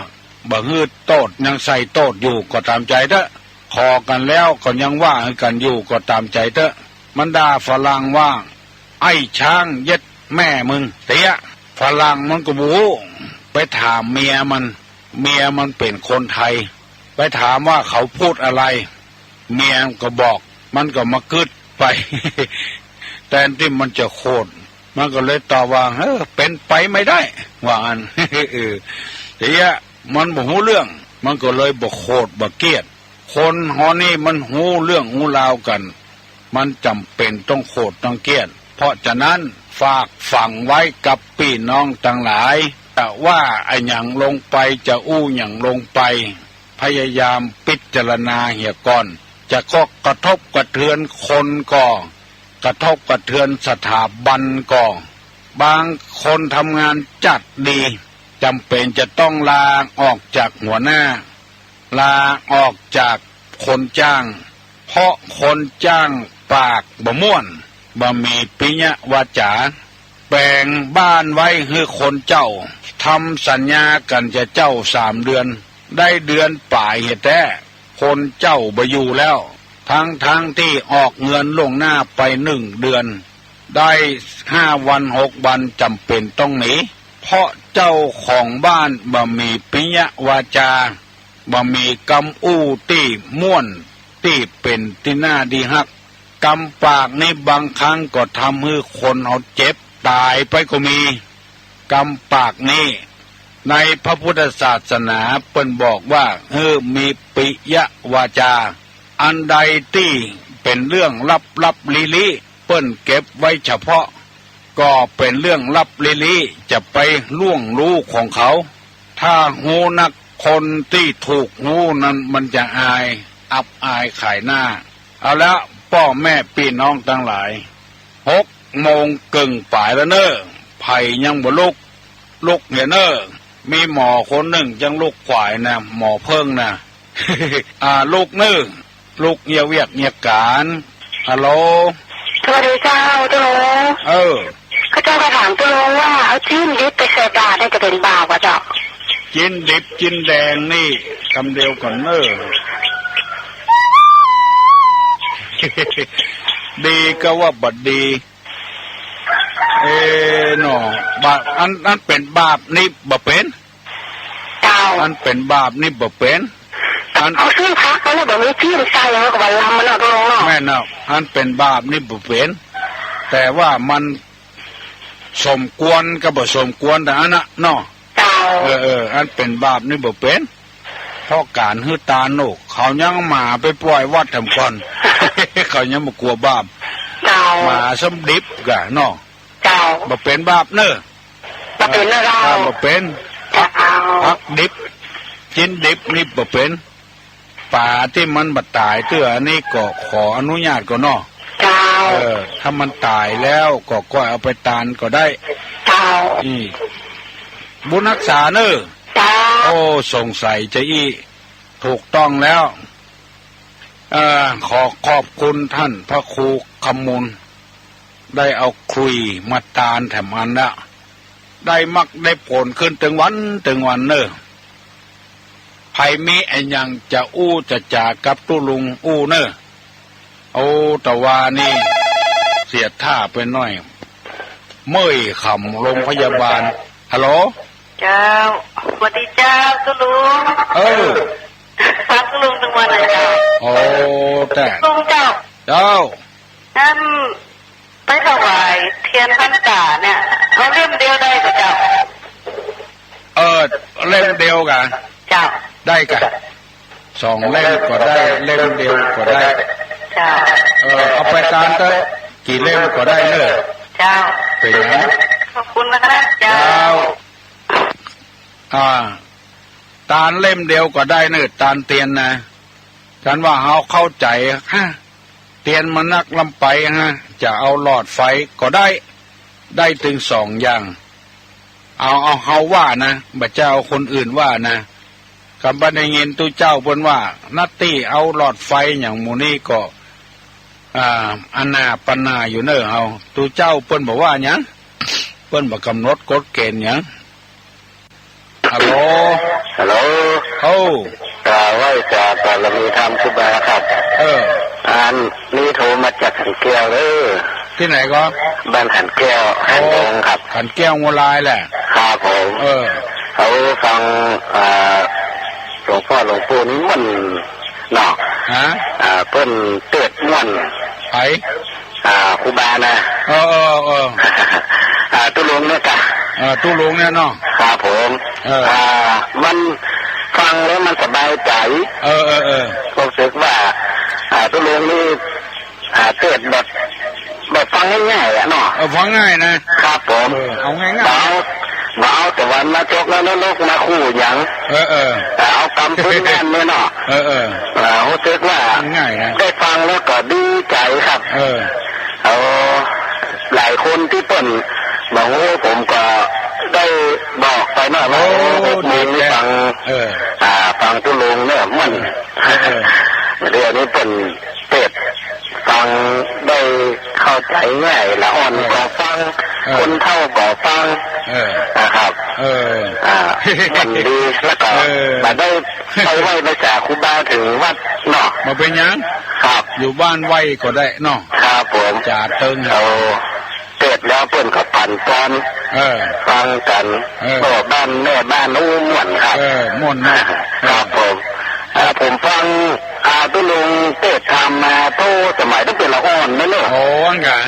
บ่หื้อโต้ษยังใส่โต้ษอยู่ก็ต๋ามใจ๋เต๊อะ ขอกั๋นแล้วก็ยังว่าหื้อกั๋นอยู่ก็ต๋ามใจ๋เต๊อะ มันด่าฝรั่งว่า ไอ้ช้างเย็ดแม่มึง เตี้ย ฝรั่งมันก็บ่ฮู้ ไปถามเมียมัน เมียมันเป๋นคนไทย ไปถามว่าเขาพูดอะไร เมียก็บอก มันก็มากึ๊ดไป แตนตี้มันจะโขด มันก็เลยตอบว่า เออ เป๋นไปไม่ได้ ว่าอั้น เออ เตี้ย มันบ่ฮู้เรื่อง มันก็เลยบ่โขดบ่เกลียด คนเฮานี้มันฮู้เรื่องฮู้ราวกั๋น มันจ๋ำเป๋นต้องโขดต้องเกลียด เพราะฉะนั้นฝากฝังไว้กับปี้น้องตังหลาย จะว่าอะหยังลงไป จะอู้หยังลงไป พยายามพิจารณาเหียก่อน จะก็กระทบกระเทือนคนก็ กระทบกระเทือนสถาบันก็ บางคนทำงานจัดดี จ๋ำเป๋นจะต้องลาออกจากหัวหน้า ลาออกจากคนจ้าง เพราะคนจ้างปากบ่ม่วน บ่มีปิยวาจา แป๋งบ้านไว้หื้อคนเจ้า ทำสัญญากั๋นจะเจ้าสามเดือน ได้เดือนป๋ายเหียแต๊ คนเจ้าบ่อยู่แล้ว ตึงๆ ตี้ออกเงินล่วงหน้าไปนึ่งเดือน ได้ห้าวันหกวันจ๋ำเป๋นต้องหนี เพราะเจ้าของบ้านบ่มีปิยวาจา บ่มีกำอู้ตี้ม่วน ตี้เป๋นตี้น่าดีฮัก กำปากนี้บางครั้งก็ทำหื้อคนเฮาเจ็บต๋ายไปก็มี กำปากนี้ ในพระพุทธศาสนาเปิ้นบอกว่า หื้อมีปิยวาจา อันใดตี้เป๋นเรื่องลับๆ ลี้ๆ เปิ้นเก็บไว้เฉพาะ ก็เป๋นเรื่องลับลี้ๆ จะไปล่วงฮู้ของเขา ถ้าฮู้นัก คนตี้ถูกฮู้นั้นมันจะอาย อับอายขายหน้า เอาละ ป้อแม่ปี้น้องตังหลาย หกโมงเกิ่งป๋ายแล้วเน่อ ใผยังบ่ลุก ลุกเหียเน่อ มีหมอคนนึ่งยังลุกขวายนะ หมอเพิ่งนะ อ่า ลุกเน่อ ลุกเหียเวียกเหียก๋าน ฮัลโหล สวัสดีเจ้า ตุ๊ลุง เออ ข้าเจ้าจะถามตุ๊ลุงว่า เอาจิ๊นดิบไปใส่บาตรนี่จะเป๋นบาปก่อเจ้า จิ๊นดิบจิ๊นแดงนี่กำเดียวก่อนเน่อ ดีก็ว่าบ่ดี เอ เนาะ บาป อัน อันเป๋นบาปนี่บ่เป๋น เจ้า อันเป๋นบาปนี่บ่เป๋น อัน เอาซื้อผักมาแล้วบ่มีจิ๊นใส่ เอาก็บ่ลำมันเนาะ ตุ๊ลุงเนาะ แม่นเนาะ อันเป๋นบาปนี่บ่เป๋น แต่ว่ามันสมควรกับบ่สมควร แต่อันน่ะเนาะ เจ้า เออ เออ อันเป๋นบาปนี่บ่เป๋น เพราะก๋านหื้อตานโน่น เขายังหมาไปป่วยวัดแถมก่อน เขายังบ่กั๋วบาป เจ้า หมาซ้ำดิบก่ะเนาะ เจ้า บ่เป๋นบาปเน่อ บ่เป๋นเน่อ เออ บ่เป๋น ผัก เจ้า ผักดิบ จิ๊นดิบนี่บ่เป๋น ป๋าตี้มันบ่ต๋ายเตื้อ อันนี้ก็ขออนุญาตก่อนเนาะ เจ้า เออ ถ้ามันต๋ายแล้วก็ก้อยเอาไปตานก็ได้ เจ้า อืม บุญฮักษาเน่อ เจ้า โอ้ สงสัยจะอี้ ถูกต้องแล้ว เอ่อ ขอขอบคุณต้านพระครูคำมูล ได้เอาขลุยมาตานแถมอันละ ได้มรรคได้ผลขึ้นตึงวันตึงวันเน่อ ใผมีอะหยังจะอู้จะจ๋ากับตุ๊ลุงอู้เน่อ โอ้ แต่ว่านี่ เสียท่าไปหน้อย เมื่อยค่ำโรงพยาบาล ฮัลโหล เจ้า สวัสดีเจ้า ตุ๊ลุง เออ ฟังตุ๊ลุงตึงวันเลยเจ้า โอ้ แต่ ตุ๊ลุงเจ้า เจ้า อันไปถวายเตียนพรรษาเนี่ย เอาเล่มเดียวได้ก่อเจ้า เออ เล่มเดียวก่ะ เจ้า ได้ก่ะ สองเล่มก็ได้ เล่มเดียวก็ได้ เจ้า เออ เอาไปตานเต๊อะ กี่เล่มก็ได้เน่อ เจ้า เป๋นหยัง ขอบคุณนะคะ เจ้า เจ้า อ่า ตานเล่มเดียวก็ได้เน่อ ตานเตียนนะ ฉันว่าเฮาเข้าใจ๋ ฮะ เตียนมันนักล้ำไป ฮะ จะเอาหลอดไฟก็ได้ ได้ตึงสองอย่าง เอา เอาเฮาว่านะ บ่ใจ้เอาคนอื่นว่านะ กำบ่ได้ยินตุ๊เจ้าเปิ้นว่า นัตตี้เอาหลอดไฟหยังหมู่นี้ก็ อ่า อานาปานาอยู่เน่อเฮา ตุ๊เจ้าเปิ้นบ่ว่าหยัง เปิ้นบ่กำหนดกฎเกณฑ์หยัง ฮัลโหล ฮัลโหล โอ้ อ่า ไหว้สาบารมีธรรมครูบาครับ เออ อันนี้โทรมาจากขันแก้วเด้อ ตี้ไหนก็ บ้านขันแก้ว โอ้ ขันดงครับ ขันแก้วงัวลายแหละ ครับผม เออ เขาฟัง อ่า หลวงพ่อหลวงปู่นิมนต์เนาะ ฮะ อ่า เปิ้นเตสน์ม่วน ใผ อ่า ครูบานะ เออ เออ เออ อ่า ตุ๊ลุงเนี่ยกะ เออ ตุ๊ลุงเนี่ยเนาะ ครับผม เออ อ่า มันฟังแล้วมันสบายใจ๋ เออ เออ เออ รู้สึกว่า อ่า ตุ๊ลุงนี่ อ่า เตสน์แบบ แบบฟังง่ายๆ อะเนาะ เออ ฟังง่ายนะ ครับผม เออ เอาง่ายๆ บ่เอา บ่เอาตะวันมาจกแล้วนรกมาคู่หยัง เออ เออ แต่เอากำพื้นบ้านเนี่ยเนาะ เออ เออ อ่า รู้สึกว่า ง่ายนะ ได้ฟังแล้วก็ดีใจ๋ครับ เออ เอา หลายคนตี้เปิ้นบ่ฮู้ ผมก็ได้บอกไปเนาะว่า โอ้ หกโมงนี่ ดีแท้ ฟัง เออ อ่า ฟังตุ๊ลุงเนาะ มัน เออ เออ เดี๋ยวนี้เปิ้นเทศน์ฟังได้เข้าใจ๋ง่าย ละอ่อน เออ ก็ฟัง เออ คนเฒ่าก็ฟัง เออ นะครับ เออ อ่า มันดี แล้วก็ เออ บ่าได้ไปไหว้พระจ๋าครูบาเถิงวัดเนาะ บ่เป๋นหยัง ครับ อยู่บ้านไหว้ก็ได้เนาะ ครับผม จ๋าเติง เอา เทศน์แล้วเปิ้นก็ปั่นปอน เออ ฟังกั๋น เออ ก็บ้านแม่บ้านอู้ม่วนครับ เออ ม่วนเนาะ ครับผม อ่า ผมฟัง อ่า ตุ๊ลุงเทศน์ธรรมมาโต้สมัยตั้งแต่ละอ่อนนั่นเนาะ โอ้ อั้นกา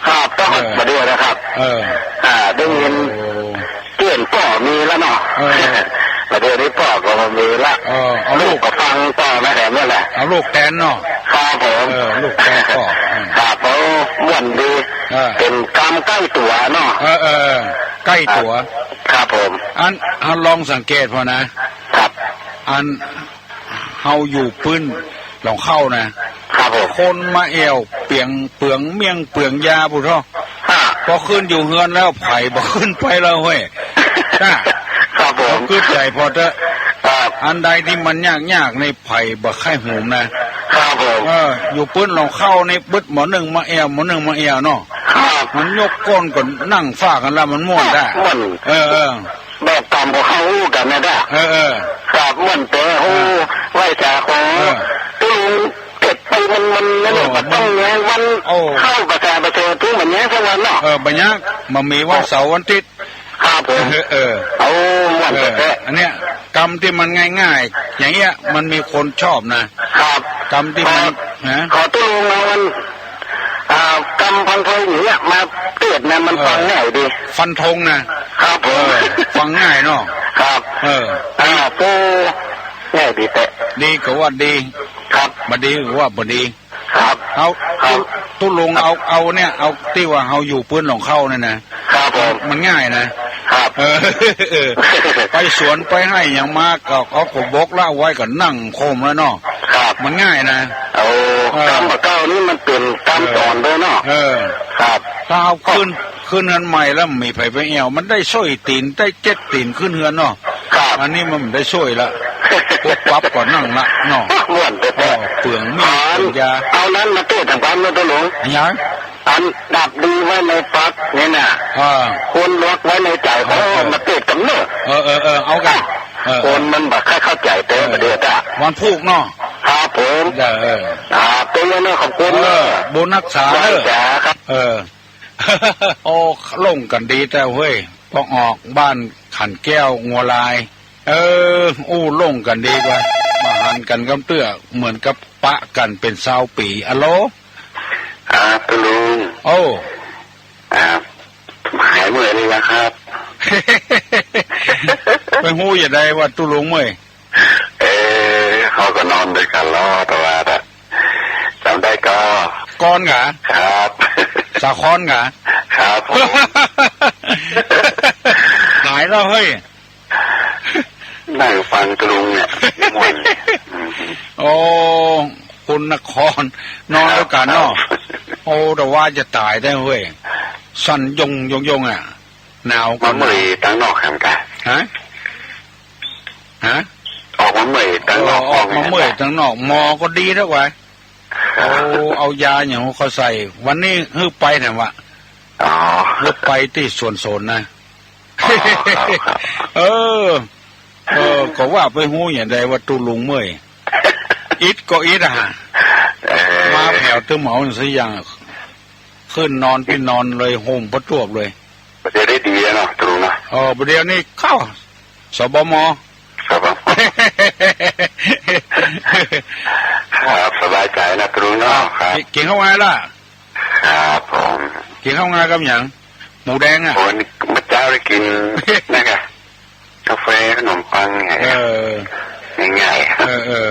ครับ ต้อง เออ บ่าเดี่ยวนะครับ เออ อ่า ได้ยิน โอ้ เตี้ยนป้อมีแล้วเนาะ เออ บ่าเดี่ยวนี้ป้อก็บ่มีละ เออ เอาลูก ลูกก็ฟังป้อมาแถมนั่นแหละ เอาลูกแตนเนาะ ครับผม เออ ลูกแตนป้อ อืม ครับผม ม่วนดี เออ เป๋นกำใก้ตั๋วเนาะ เออ เออ ใก้ตั๋ว ครับผม อัน อันลองสังเกตพอนะ ครับ อัน เฮาอยู่ปื๊นหล่องเข้านะ ครับผม คนมาแอ่วเปียงเปืองเมี่ยงเปืองยาปุ้นเถาะ ฮะ ปอขึ้นอยู่เฮือนแล้วใผบ่ขึ้นไปแล้วเฮ้ย จ้า ครับผม กึ๊ดใจ๋พอเต๊อะ ครับ อันใดตี้มันยากๆ ในใผบ่ใค่หูมนะ ครับผม เออ อยู่ปื๊นหล่องเข้าในบึดหมอนึ่งมาแอ่ว หมอนึ่งมาแอ่วเนาะ ครับ มันยกก้นก็นั่งฟ้ากั๋นละ มันม่วนได้ ม่วน เออ เออ แบบกำก็เข้าอู้กั๋นนะจ้ะ เออ เออ ครับ ม่วนเป๋ โอ้ อ่า ไหว้จ๋าของ เออ ตุ๊ลุงเทศน์ไปมันๆ นั่นแหละ เออ บ่ต้องแยงวัน โอ้ เข้าประกาศประเสริฐทุกวันนี้สักวันเนาะ เออ บ่ยาก บ่มีวันเสาร์วันอาทิตย์ ครับผม เออ เออ เอาม่วนเป๋ เออ อันเนี้ย กำตี้มันง่ายๆ อย่างเงี้ย มันมีคนชอบนะ ครับ กำตี้มัน ขอ ฮะ ขอตุ๊ลุงเอาอัน อ่า กำฟันธงอย่างเงี้ย มาเทศน์นะ มัน เออ ฟังง่ายดี ฟันธงนะ ครับผม เออ ฟังง่ายเนาะ ครับ เออ อ่า ปู ง่ายดีแต๊ ดีก็ว่าดี ครับ บ่ดีก็ว่าบ่ดี ครับ เอา ครับ ตุ๊ ตุ๊ลุงเอา เอาเนี่ย เอาตี้ว่าเฮาอยู่ปื๊นหล่องเข้าเนี่ยนะ ครับผม มันง่ายนะ ครับ เออ เออ ไปสวนไปไฮ่หยังมาก็ เขาก็บอกละไว้ก็นั่งโคมแล้วเนาะ ครับ มันง่ายนะ โอ้ เออ กำบ่าเก่านี่มันเป๋นกำต๋อนด้วยเนาะ เออ ครับ ถ้าเอาขึ้น ขึ้นเฮือนใหม่แล้วมีใผไปแอ่ว มันได้ส้อยตี๋น ได้เจ็ดตี๋นขึ้นเฮือนเนาะ ครับ อันนี้มันบ่ได้ส้อยละ ปุ๊บปั๊บก็นั่งละเนาะ ม่วนแต๊ เออ เปืองมีด อ๋อ เปืองยา เอานั้นมาเทศน์ตางกำเนาะตุ๊ลุง หยัง อันดับดีไว้ในปากนี่นะ อ่า ควรลวกไว้ในใจ๋ เออ เออ มาเทศน์กั๋นเนาะ เออ เออ เออ เอากั๋น เออ คนมันบ่ค่อยเข้าใจ๋แต๊ เออ บ่าเดี่ยวจ้ะ วันพูกเนาะ ครับผม เออ เออ อ่า เป๋นไงเนาะ ขอบคุณเนาะ เออ บุญฮักษาเน้อ จ๋าครับ เออ โอ้ ลงกั๋นดีแต๊เฮ้ย ปอออกบ้านขันแก้วงัวลาย เออ อู้ ลงกั๋นดีกว่า บ่หันกั๋นกำเตื้อ เหมือนกับปะกั๋นเป๋นซาวปี๋ อะโหล ครับ ตุ๊ลุง โอ้ ครับ หายเมื่อยเลยนะครับ ไปฮู้จะใดว่าตุ๊ลุงเมื่อย เออ เฮาก็นอนตวยกั๋นลอ แต่ว่า จ๋ำได้ก่อ ก่อนกา ครับ สาครกา ครับผม หายแล้วเฮ้ย นั่งฟังตุ๊ลุงเนี่ย ม่วน อืม โอ้ คนนคร นอนตวยกั๋นเนาะ ครับ โอ้ แต่ว่าจะต๋ายแต๊เฮ้ย สั่นยงยงยงอะ หนาวก็หนาว มาเมื่อยตางนอกหั้นกา ฮะ ฮะ ออกมาเมื่อยตางนอก เออ ออกมาเมื่อยตางนอก หมอก็ดีแล้ววะ ครับ โอ้ เอายาหยังเขาใส่ วันนี้หื้อไปแหนวะ อ๋อ หื้อไปตี้สวนโสนนะ อ๋อ ครับ ครับ เออ เออ ก็ว่าไปฮู้จะใดว่าตุ๊ลุงเมื่อย อิดก็อิดอะฮะ เออ มาแผวตึงเหมาสักอย่าง ขึ้นนอนตี้นอนเลย ห่มผ้าตวบเลย บ่าเดี่ยวได้ดีแล้วเนาะ ตุ๊ลุงเนาะ เออ บ่าเดี่ยวนี้เข้า สบม ครับผม ครับ สบายใจ๋นะตุ๊ลุงเนาะ ครับ กิ๋น กิ๋นข้าวไงล่ะ ครับผม กิ๋นข้าวไงกับหยัง หมูแดงอะ โอ้ นี่เมื่อเจ๊าได้กิ๋น นั่นไง กาแฟ ขนมปังไง เออ ง่ายๆ เออ เออ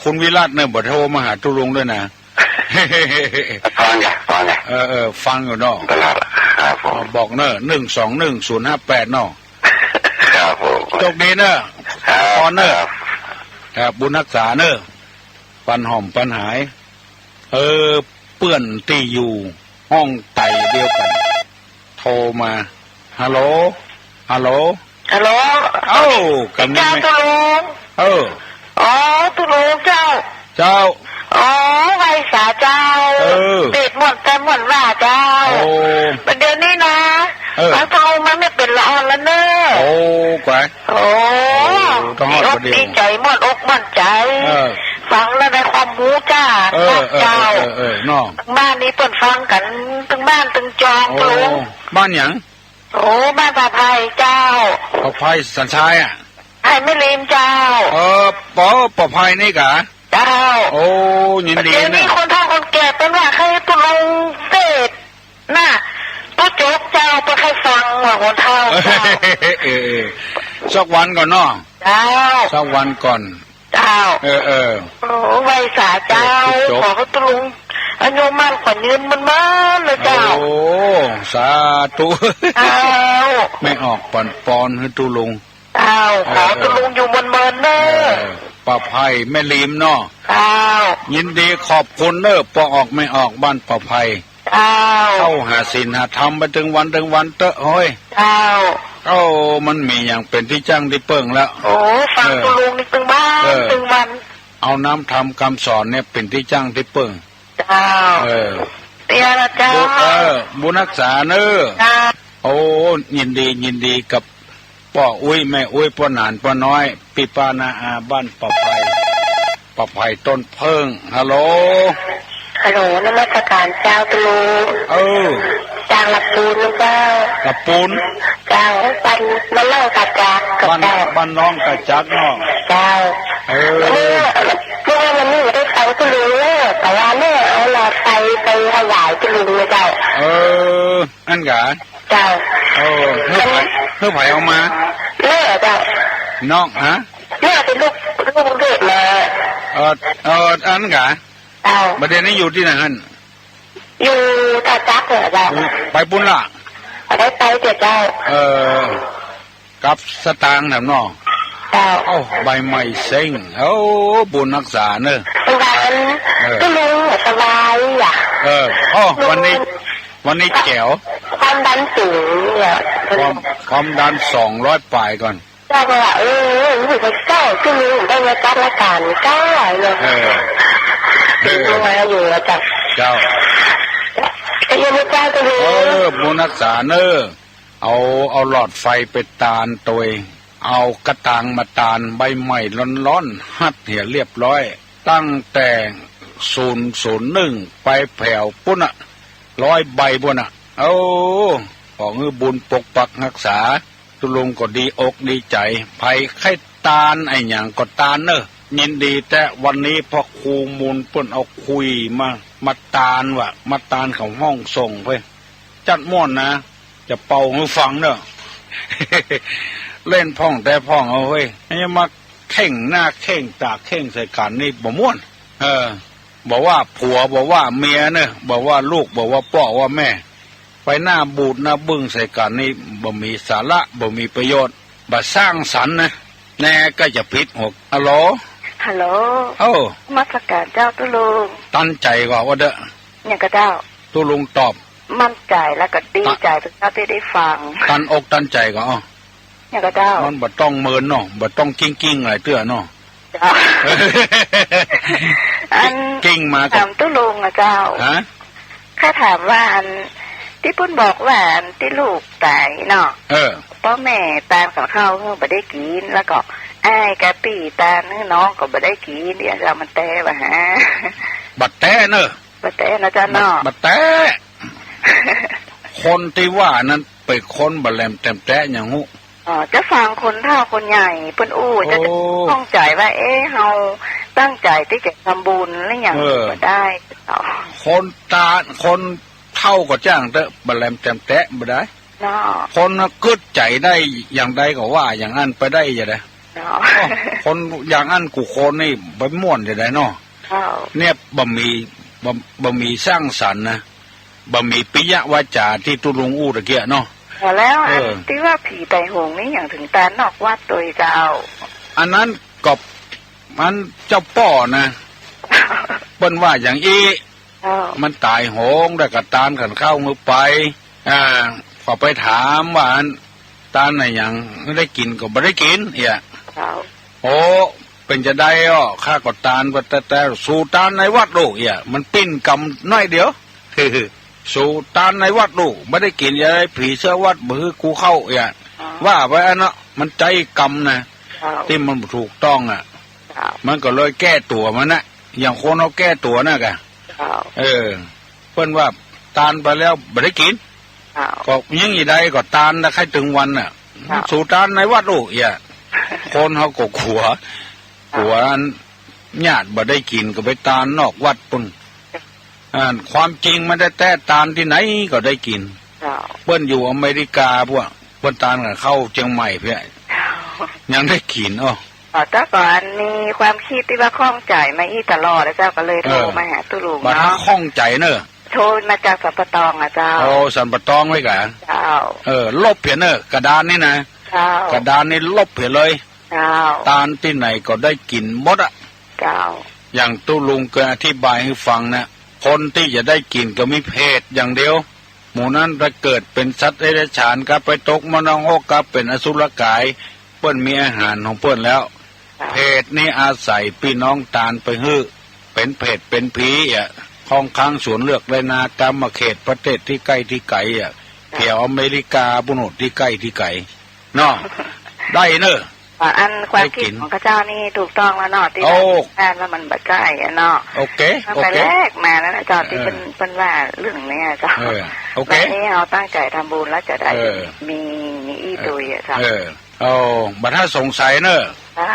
คุณวิรัตน์เนี่ยบ่โทรมาหาตุ๊ลุงด้วยนะ ฟังไง ฟังไง เออ เออ ฟังอยู่เนาะ ตลอด ครับผม บอกเนอะ หนึ่งสองหนึ่งศูนย์ห้าแปด เนาะ ครับผม โชคดีเนอะ ครับ พรเนอะ ครับ ครับ บุญฮักษาเนอะ ปันหอมปันหาย เออ เปื้อนตี้อยู่ ห้องไต่เดียวกั๋น โทรมา ฮัลโหล ฮัลโหล ฮัลโหล เอ้า กั๋นนี่ เจ้า แม่ ตุ๊ลุง เออ อ๋อ ตุ๊ลุงเจ้า เจ้า อ๋อ ไหว้สาเจ้า เออ เปรตม่วนแต่ม่วนว่าเจ้า โอ้ บัดเดี๋ยวนี้นะ เออ ฟังตุ๊ลุงมาไม่เป๋นละอ่อนแล้วเน่อ โอ้ กว่า โอ้ โอ้ ต้องฮอด ดีอก บัดเดี๋ยว ดีใจ๋ ม่วนอกม่วนใจ๋ เออ ฟังแล้วได้ความฮู้จ้า เออ เออ เจ้า เออ เออ เนาะ บ้านนี้เปิ้นฟังกั๋นตึงบ้านตึงจอง โอ้ ตุ๊ลุง บ้านหยัง โอ้ บ้านป่าไผ่เจ้า ป่าไผ่สันทรายอะ ไผ่แม่ริมเจ้า เออ ป่า ป่าไผ่นี่กา เจ้า โอ้ ยินดี เดี๋ยวนี้ นะ คนเฒ่าคนแก่เปิ้นว่าใค่ตุ๊ลุงเตศน์น่ะ ตุ๊จบเจ้า เปิ้นใค่ฟังว่าคนเฒ่าเจ้า เออ เออ สักวันก่อนเนาะ เจ้า สักวันก่อน เจ้า เออ เออ โอ้ ไหว้สาเจ้า เออ ตุ๊จบ ขอหื้อตุ๊ลุงอายุมั่นขวัญยืนเมินๆ เลยเจ้า โอ้ สาธุ เจ้า แม่ออกปอนๆ หื้อตุ๊ลุง เจ้า เออ ขอตุ๊ลุงอยู่เมินๆ เน่อ เออ ป่าไผ่แม่ริมเนาะ เจ้า ยินดีขอบคุณเน่อ ป่าออกแม่ออกบ้านป่าไผ่ เจ้า เข้าหาศีลหาธรรมไปตึงวันตึงวันเต๊อะเฮ้ย เจ้า เอ้า มันมีหยังเป๋นตี้จั้งตี้เปิ้งแล้ว โอ้ ฟัง เออ ตุ๊ลุงนี่ตึงวัน เออ ตึงวัน เอาน้ำธรรมกำสอนเนี่ยเป๋นตี้จั้งตี้เปิ้ง เจ้า เออ เตี้ยละเจ้า บุ เออ บุญฮักษาเน่อ เจ้า โอ้ ยินดี ยินดีกับป้ออุ๊ย แม่อุ๊ย ป้อหนาน ป้อน้อย ปี้ป้าน้าอาบ้านป่าไผ่ ป่าไผ่ต้นเผิ้ง ฮัลโหล ฮัลโหล นมัสก๋านเจ้าตุ๊ลุง เออ จางละปูนนะเจ้า ละปูน เจ้า บ้าน บ้านล่องตาจักกับ บ้าน เจ้า บ้านล่องตาจักเนาะ เจ้า เออ เนี่ย เมื่อวันนี้ได้ฟังตุ๊ลุงเน่อ แต่ว่าแม่เอาหลอดไฟไปถวายตุ๊ลุงนะเจ้า เออ อั้นกา เจ้า เออ หื้อใผ หื้อใผเอามา แม่เจ้า น้อง ฮะ แม่เป๋นลูก ลูกเด็กมา เออ เออ อั้นกา เจ้า บัดเดี๋ยวนี้อยู่ตี้ไหนหั้น อยู่ตาจักเหรอเจ้า ไปปู๊นละ บ่ได้ไปเตี้ยเจ้า เออ กับสตางค์น่ะเนาะ เจ้า เอ้า ใบไม้เซ้ง เอ้า บุญฮักษาเน่อ วัน เออ ตุ๊ลุงสบายอะ เออ อ้อ วันนี้ วันนี้แจ๋ว ความดันสูงเนี่ย ความ ความดันสองร้อยปลายก่อน เจ้าก็ว่า เออ ลูกเจ้าตุ๊ลุงได้มาจัดรายก๋านก้าเนี่ย เออ เออ มาอยู่อะเจ้า เจ้า แต่ยังไม่เจ้าตุ๊ลุง เออ บุญฮักษาเน่อ เอา เอาหลอดไฟไปตานตวย เอากระตางมาตาน ใบไม้ร้อนๆ หัดเหียเรียบร้อย ตั้งแต่ศูนย์ศูนย์หนึ่งไปแผวปู๊นน่ะ ร้อยใบปู๊นน่ะ โอ้ ขอหื้อบุญปกปักฮักษา ตุ๊ลุงก็ดีอกดีใจ๋ ใผใค่ตานอะหยังก็ตานเน่อ ยินดีแต๊ วันนี้พระครูมูลเปิ้นเอาคุยมา มาตานว่ะ มาตานเขาห้องส่งไป จัดม่วนนะ จะเป่าหื้อฟังเน่อ เล่นพ่องแต๊พ่องเอาเฮ้ย อย่ามาเข่งหน้าเข่งต๋าเข่งใส่กั๋นนี่บ่ม่วน เออ บ่ว่าผัว บ่ว่าเมียเน่อ บ่ว่าลูก บ่ว่าป้อว่าแม่ ไปหน้าบูดหน้าบึ้งใส่กั๋นนี่ บ่มีสาระ บ่มีประโยชน์ บ่สร้างสรรค์นะ แน่ก็จะผิดหก ฮัลโหล ฮัลโหล เอ้า นมัสก๋านเจ้าตุ๊ลุง ตันใจ๋ก่อว่าเต๊อะ หยังก่อเจ้า ตุ๊ลุงตอบ มั่นใจ๋แล้วก็ดีใจ๋ ตะ เจ้าตี้ได้ฟัง ตันอกตันใจ๋ก่อ อ้อ หยังก่อเจ้า มันบ่ต้องเมินเนาะ บ่ต้องกิ้งๆ หลายเตื้อเนาะ เจ้า อัน กิ้งมาก่อ ถามตุ๊ลุงอะเจ้า ฮะ ข้าถามว่าอันตี้เปิ้นบอกว่าอันตี้ลูกต๋ายเนาะ เออ ป้อแม่ตานกับข้าวหื้อบ่ได้กิ๋น แล้วก็อ้ายกับปี้ตานหื้อน้องก็บ่ได้กิ๋น เดี๋ยวจะเอามันแต๊บ่ฮะ บ่แต๊เน่อ บ่แต๊นะเจ้าเนาะ บ่ บ่แต๊ คนตี้ว่านั้นเป๋นคนบ่แหลมแจ่มแต๊หยังฮู้ อ๋อ จะฟังคนเฒ่าคนใหญ่เปิ้นอู้ จะ โอ้ จะข้องใจ๋ว่า เอ๊ะ เฮาตั้งใจ๋ตี้จะทำบุญหรือหยัง เออ บ่ได้ คนตา คนเฒ่าก็จ้างเต๊อะ บ่แหลมแจ่มแต๊บ่ได้ เนาะ คนกึ๊ดใจ๋ได้อย่างใดก็ว่าอย่างอั้นไปได้จะได้ เนาะ โอ้ คนอย่างอั้นกู้คนนี่ไปม่วนจะได้เนาะ เจ้า เนี่ยบ่มี บ่ บ่มีสร้างสรรค์นะ บ่มีปิยวาจาตี้ตุ๊ลุงอู้ตะเกียะเนาะ แล้วอัน เออ ตี้ว่าผีไตหงส์นี่หยังเถิงตานนอกวัดตวยเจ้า อันนั้นก็ อันเจ้าป้อนะ เปิ้นว่าอย่างอี้ เจ้า มันต๋ายโหง แล้วก็ตานขันเข้าหื้อไป อ่า ก็ไปถามว่า อัน ตานอะหยัง ได้กิ๋นก็บ่ได้กิ๋น เอี้ย เจ้า โอ้ เป๋นจาใดอ้อ ข้าก็ตานไปแต่ แต่ สูตานในวัดลูก เอี้ย มันปิ้นกำน้อยเดียว สูตานในวัดลูก บ่ได้กิ๋น จาใด ผีเสื้อวัดบ่หื้อกูเข้า เอี้ย อ๋อ ว่าไปอันเนาะ มันใจ๊กำนะ เจ้า ตี้มันบ่ถูกต้องอะ เจ้า มันก็เลยแก้ตั๋วมันนะ อย่างคนเฮาแก้ตั๋วนะกะ เจ้า เออ เปิ้นว่าตานไปแล้วบ่ได้กิ๋น เจ้า ก็ยังอีใดก็ตานนะ ใค่เถิงวันน่ะ เจ้า สูตานในวัดลูก เอี้ย คนเฮาก็กั๋ว เจ้า กั๋วอันญาติบ่ได้กิ๋นก็ไปตานนอกวัดปุ้น อันความจริงมันแต๊ๆ ตานตี้ไหนก็ได้กิ๋น เจ้า เปิ้นอยู่อเมริกาพวก เปิ้นตานกับเข้าเจียงใหม่เพี้ย เจ้า ยังได้กิ๋นอ้อ อ๋อ เจ้า ก็อันมีความกึ๊ดตี้ว่าข้องใจ๋มาอี้ตลอดแล้วเจ้า ก็เลยโทร เออ มาหาตุ๊ลุง บัดถ้า เนาะ ข้องใจ๋เน่อ โทรมาจากสันป่าตองอะเจ้า โอ้ สันป่าตองไว้กะ เจ้า เออ ลบเหียเน่อ กระดานนี่นะ เจ้า กระดานนี่ลบเหียเลย เจ้า ตานตี้ไหนก็ได้กิ๋นหมดอะ เจ้า อย่างตุ๊ลุงเกยอธิบายหื้อฟังนะ คนตี้จะได้กิ๋นก็มีเปรตอย่างเดียว หมู่นั้นถ้าเกิดเป๋นสัตว์เดรัจฉานก็ไปตกมนรกก็เป๋นอสุรกาย เปิ้นมีอาหารของเปิ้นแล้ว เจ้า เปรตนี่อาศัยปี้น้องตานไปหื้อ เป๋นเปรตเป๋นผีอะ ค่อนข้างสวนเลือกไร่นากามาเขตประเทศตี้ใก้ตี้ไก๋อะ เจ้า แถวอเมริกาปุ้นตี้ใก้ตี้ไก๋ เนาะ ได้เน่อ อ๋อ อันความกึ๊ด ได้กิ๋น ของข้าเจ้านี่ถูกต้องแล้วเนาะ ตี้ โอ้ ว่า ว่ามันบ่ใจ้อะเนาะ โอเค มันไป โอเค แลกมาแล้วนะเจ้า ตี้ เออ เปิ้น เปิ้นว่าเรื่องเนี้ยเจ้า เออ โอเค บัดนี้เฮาตั้งใจ๋ทำบุญแล้วจะได้ เออ มี มีอี้ เออ ตุยอะเจ้า เออ เอา บัดถ้าสงสัยเน่อ เจ้า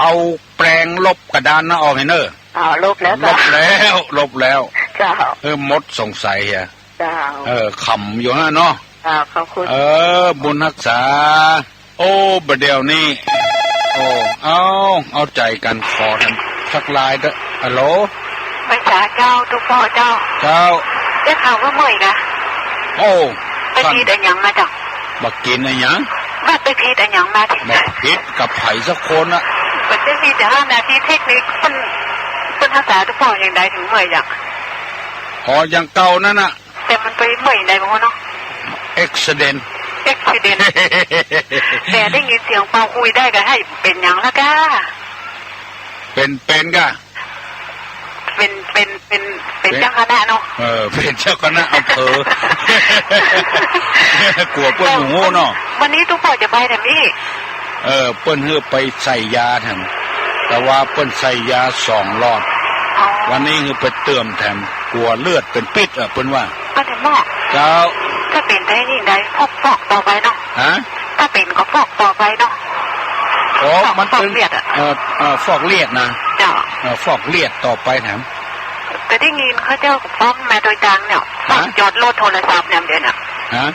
เอาแปรงลบกระดานนั้นออกหื้อเน่อ อ๋อ ลบแล้ว ล เจ้า บแล้ว ลบแล้ว เจ้า เออ หมดสงสัยเหีย เจ้า เออ ขำอยู่นะเนาะ เจ้า ขอบคุณ เออ บุญฮักษา โอ้ บ่าเดี่ยวนี้ โอ้ เอา เอาใจ๋กั๋น ขอแถมสักลายเต๊อะ ฮัลโหล ไหว้สาเจ้า ตุ๊ป้อเจ้า เจ้า ได้ข่าวว่าเมื่อยกะ โอ้ ไปผิดอะหยังมาเจ้า บ่ากิ๋นอะหยัง บ่าไปผิดอะหยังมาติ บ่าผิดกับใผสักคนอะ บ่าได้ผิด แต่ว่านาทีเทคนิคเปิ้น เปิ้นฮักษาตุ๊ป้ออย่างใดเถิงเมื่อยอย่าง อ๋อ อย่างเก่านั้นน่ะ แต่มันไปเมื่อยใดบ่ฮู้เนาะ อุบัติเหตุ อุบัติเหตุ แต่ได้ยินเสียงเป่าขลุ่ยได้ก็หื้อเป๋นหยังละก้า เป๋น เป๋นก้า เป๋น เป๋น เป๋น เป๋น เป๋นเจ้าคณะเนาะ เออ เป๋นเจ้าคณะอำเภอ กั๋วเปิ้นบ่ฮู้เนาะ วันนี้ตุ๊ป้อจะไปแถมอี้ เออ เปิ้นหื้อไปใส่ยาแถม แต่ว่าเปิ้นใส่ยาสองหลอด อ๋อ วันนี้หื้อไปเติมแถม กั๋วเลือดเป๋นปิดอะ เปิ้นว่า ก็จะบอก เจ้า ถ้าเป๋นได้นี่ได้ ฟอก ฟอกต่อไปเนาะ ฮะ ถ้าเป๋นก็ฟอกต่อไปเนาะ อ๋อ ฟอก มันเป๋น ฟอกเลือดอะ เออ เออ ฟอกเลือดนะ เจ้า เออ ฟอกเลือดต่อไปแถม ก็ได้ยินเขาเจ้าก็ฟ้องมาโดยตรงเนี่ย ฮะ จอดรถโทรศัพท์เนี่ยเดี๋ยวเนี่ย ฮะ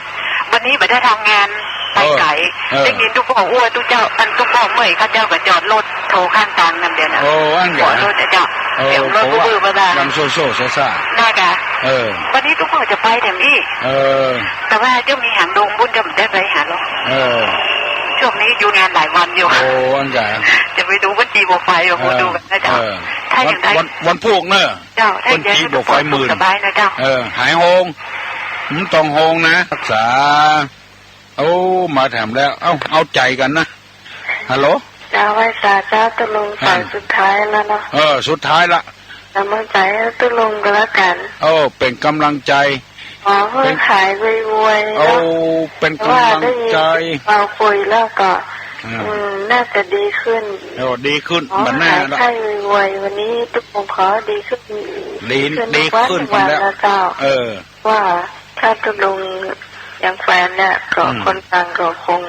วันนี้บ่ได้ทำงาน ไปไก๋ เออ เออ ได้ยินตุ๊ป้ออู้ว่าตุ๊เจ้า อันตุ๊ป้อเมื่อย เขาเจ้าก็จอดรถโทรข้างตางนำเดี๋ยวนะ โอ้ อั้นกะ ขอโทษนะเจ้า เออ เสียงรถ เพราะว่า บู้ๆ บ้าๆ ดังโซ่ๆ ซ่าๆ น่ากะ เออ วันนี้ตุ๊ป้อจะไปแถมอี้ เออ แต่ว่าเจ้ามีหางดงบุญเจ้าบ่ได้ไปหาหรอก เออ ช่วงนี้อยู่งานหลายวันอยู่ โอ้ อั้นกะ จะไปดูวันจีบ่ไป โอ้โห เออ ดูกันนะเจ้า เออ ถ้าอย่างใด วัน วัน วันพูกเนอะ เจ้า ถ้าอย่างใด วันจีบ่ไปหมื่น สบายนะเจ้า เออ หายโฮง บ่ต้องโฮงนะ ฮักษา โอ้ มาแถมแล้ว เอ้า เอาใจ๋กั๋นนะ ฮัลโหล เจ้า ไหว้สาเจ้าตุ๊ลุง อ่า สายสุดท้ายแล้วเนาะ เออ สุดท้ายละ เป๋นกำลังใจ๋หื้อตุ๊ลุงก็แล้วกั๋น เออ เป๋นกำลังใจ๋ ขอหื้อหายไวๆ เนาะ โอ้ เป๋นกำลังใจ๋ ว่าได้ยินเป่าขลุ่ยแล้วก็ อืม อืม น่าจะดีขึ้น เออ ดีขึ้น ขอ บ่าแน่ หาย ละ ไข้ไวๆ วันนี้ตุ๊ลุงขอดีขึ้น ดี ดีขึ้น ดีขึ้น ทุกวัน ทุกวัน แล้ว นะเจ้า เออ ว่าถ้าตุ๊ลุงยังแควนเนี่ย ก็ อืม คนฟังก็คง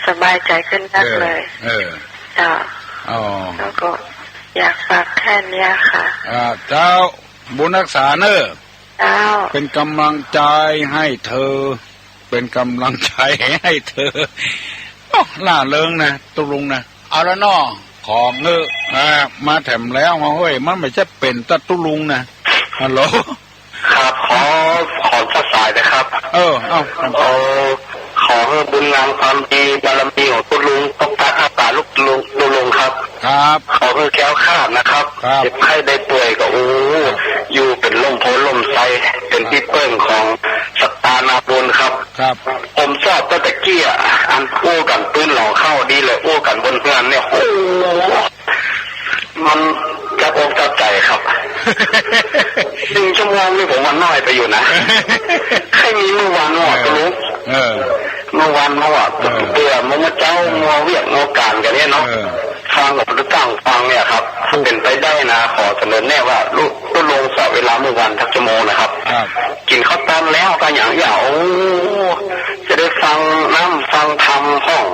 สบายใจ๋ขึ้นนักเลย เออ เออ เจ้า อ๋อ แล้วก็อยากฝากแค่เนี้ยค่ะ อ่า เจ้า บุญฮักษาเน่อ เจ้า เป๋นกำลังใจ๋หื้อเธอ เป๋นกำลังใจ๋หื้อเธอ โอ้ ร่าเริงนะ ตุ๊ลุงนะ เอาละเนาะ ขอหื้อ อ่า มาแถมแล้ว เฮ้ย มันบ่ใจ้เป๋นแต่ตุ๊ลุงนะ ฮัลโหล ครับ ขอ ขอสักสายนะครับ เออ เอ้า เออ ขอหื้อบุญงามความดีบารมีของตุ๊ลุงปกปักรักษาลูกลุง ตุ๊ลุงครับ ครับ ขอหื้อแคล้วคลาดนะครับ ครับ เจ็บไข้ได้ป่วยก็ โอ้ ครับ อยู่เป๋นร่มโพธิ์ร่ม เป๋นตี้เปิ้งของศรัทธานาบุญครับ ครับ ผมชอบตั้งแต่กี้อะ อันอู้กั๋นปื๊นหลองเข้าดีเลย อู้กั๋นบนเฮือนเนี่ย โอ้โห มันจับอกจับใจ๋ครับ หนึ่งชั่วโมงนี่ผมว่าน้อยไปอยู่นะ ใค่มีเมื่อวานเนาะ เออ ตะลุง เออ เมื่อวานเนาะ เออ เปื้อเมื่อเจ๊า เออ มัวเวียกมัวก๋านกั๋นเนี่ยเนาะ เออ ฟังกับตุ๊ลุงฟังเนี่ยครับ ถูก ถ้าเป๋นไปได้นะ ขอเสนอแนะว่า ตุ๊ลุง ตุ๊ลุงสละเวลาเมื่อวานสักชั่วโมงนะครับ ครับ กิ๋นข้าวตอนแล้วก็อย่าง อย่าง โอ้ จะได้ฟังน้ำฟังธรรมพ่อง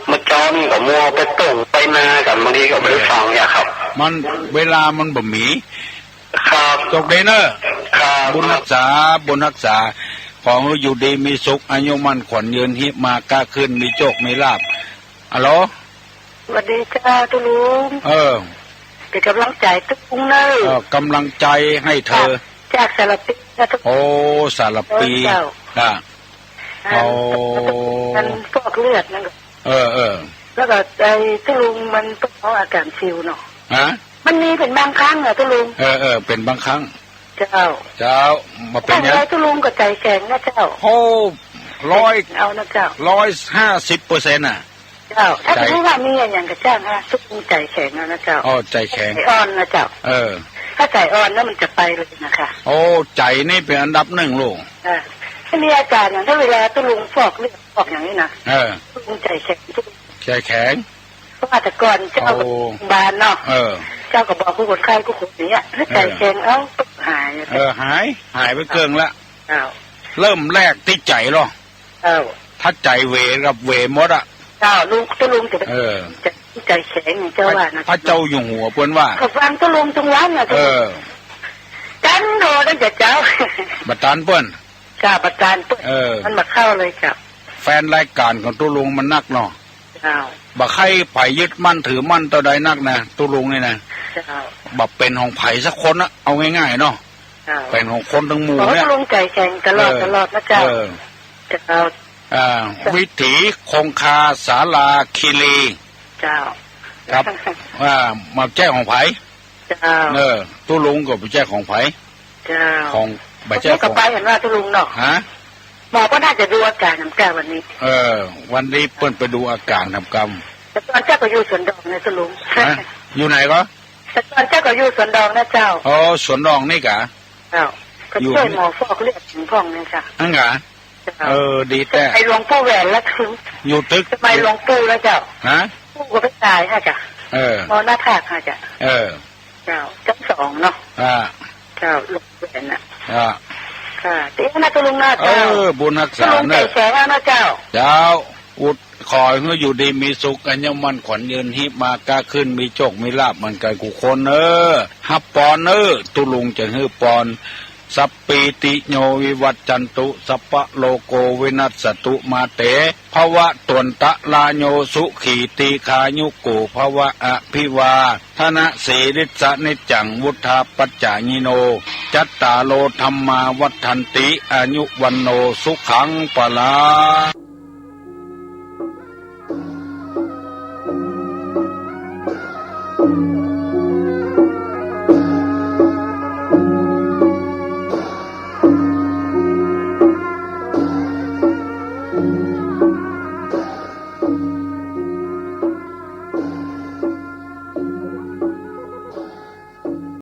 เมื่อเจ๊านี่ก็มัวไปต้งไปนากั๋น บางทีก็บ่ได้ฟังเนี่ยครับ มัน เวลามันบ่มี ครับ โจคดีเน่อ ครับ บุญฮักษา บุญฮักษา ขอหื้ออยู่ดีมีสุข อายุมั่นขวัญยืน ฮิมาก้าขึ้น มีโจคมีลาภ ฮัลโหล สวัสดีเจ้าตุ๊ลุง เออ เป๋นก๋ำลังใจ๋ตุ๊ลุงเน่อ เออ ก๋ำลังใจ๋หื้อเธอ จากสารภีนะตุ๊ลุง โอ้ สารภี เจ้า อ่ะ อัน โอ้ อันฟอกเลือดนั่นก็ เออ เออ แล้วก็ไอ้ตุ๊ลุงมันต้องเอาอาก๋านซิวเนาะ ฮะ มันมีเป๋นบางครั้งอะตุ๊ลุง เออ เออ เป๋นบางครั้ง เจ้า เจ้า บ่เป๋นหยัง แต่ตุ๊ลุงก็ใจ๋แข็งนะเจ้า โอ้ ร้อย เอานะเจ้า ร้อยห้าสิบเปอร์เซ็นต์ น่ะ เจ้า ถ้า ใจ๋ สมมุติว่ามีอะหยังก็จ้างฮะ ตุ๊ลุงใจ๋แข็งเอานะเจ้า อ้อ ใจ๋แข็ง ใจ๋อ่อนนะเจ้า เออ ถ้าใจ๋อ่อนแล้วมันจะไปเลยนะคะ โอ้ ใจ๋นี่เป๋นอันดับหนึ่งลูก เออ ถ้ามีอาก๋านอย่าง ถ้าเวลาตุ๊ลุงฟอกเลือดฟอกอย่างนี้นะ เออ ตุ๊ลุงใจ๋แข็ง ตุ๊ลุง ใจ๋แข็ง เพราะว่าแต่ก่อนเจ้า โอ้ โรงพยาบาลเนาะ เออ เจ้าก็บอกกู้คนไข้กู้คนเนี่ย ถ้าใจ๋แข็ง เออ เอ้า หาย เออ หาย หายไปเกิ่งละ เจ้า เริ่มแรกตี้ใจ๋ลอ เจ้า ถ้าใจ๋เหวกับเหวหมดอะ เจ้า ลุง ตุ๊ลุงจะ เออ จะใจ๋แข็งอย่างเจ้าว่านะ พระเจ้าอยู่หัวเปิ้นว่า ข้าฟังตุ๊ลุงตึงวันน่ะ เออ จันโดนั่นจะเจ้า บ่ตันเปิ้น เจ้า บ่ตันเปิ้น เออ มันบ่เข้าเลยเจ้า แฟนรายก๋านของตุ๊ลุงมันนักเนาะ เจ้า บ่ใค่ใผยึดมั่นถือมั่นเต้าใดนักนะ ตุ๊ลุงนี่นะ เจ้า บ่เป๋นของใผสักคนอะ เอาง่ายๆ เนาะ เจ้า เป๋นของคนตึงหมู่เนี่ย ขอตุ๊ลุงใจ๋แข็งตลอด เออ ตลอดนะเจ้า เออ เจ้า อ่า วิถีคงคาสาราคีรี เจ้า ครับ อ่า บ่ใจ้ของใผ เจ้า เออ ตุ๊ลุงก็บ่ใจ้ของใผ เจ้า ของบ่ใจ้ของ ก็ไปหันว่าตุ๊ลุงเนาะ ฮะ หมอก็น่าจะดูอาก๋านนำก้าวันนี้ เออ วันนี้เปิ้นไปดูอาก๋านนำกำ แต่ก่อนเจ้าก็อยู่สวนดอกนะตุ๊ลุง ฮะ อยู่ไหนก็ แต่ก่อนเจ้าก็อยู่สวนดอกนะเจ้า อ๋อ สวนดอกนี่กะ เจ้า ก็ อยู่ ช่วยหมอฟอกเลือดถึงพ่องเนี่ยค่ะ อั้นกะ เจ้า เออ ดีแต๊ สมัยหลวงปู่แหวนละคือ อยู่ตึก สมัยหลวงปู่แล้วเจ้า ฮะ ปู่ก็ไปต๋ายฮะจ้ะ เออ มรณภาพฮะจ้ะ เออ เจ้า ชั้นสองเนาะ อ่า เจ้า หลวงปู่แหวนน่ะ อ่า ค่ะ ตี้นะตุ๊ลุงนะเจ้า เออ บุญฮักษา ตุ๊ลุง เน่อ ใจ๋แข็งเอานะเจ้า เจ้า อุด ขอหื้ออยู่ดีมีสุข อายุมั่นขวัญยืน ฮิมาก้าขึ้น มีโจคมีลาภเหมือนกั๋นกู้คนเน่อ ฮับปอนเน่อ ตุ๊ลุงจะหื้อปอน สัพพีติโยวิวัชชันตุ สัพพะโรโควินัสสะตุ มาเต ภวัตวันตะราโย สุขี ทีฆายุโก ภวะ อภิวาทะนะสีลิสสะนิจจัง วุฑฒาปัจจายิโน จัตตาโร ธัมมา วัฑฒันติ อายุ วัณโณ สุขัง พลัง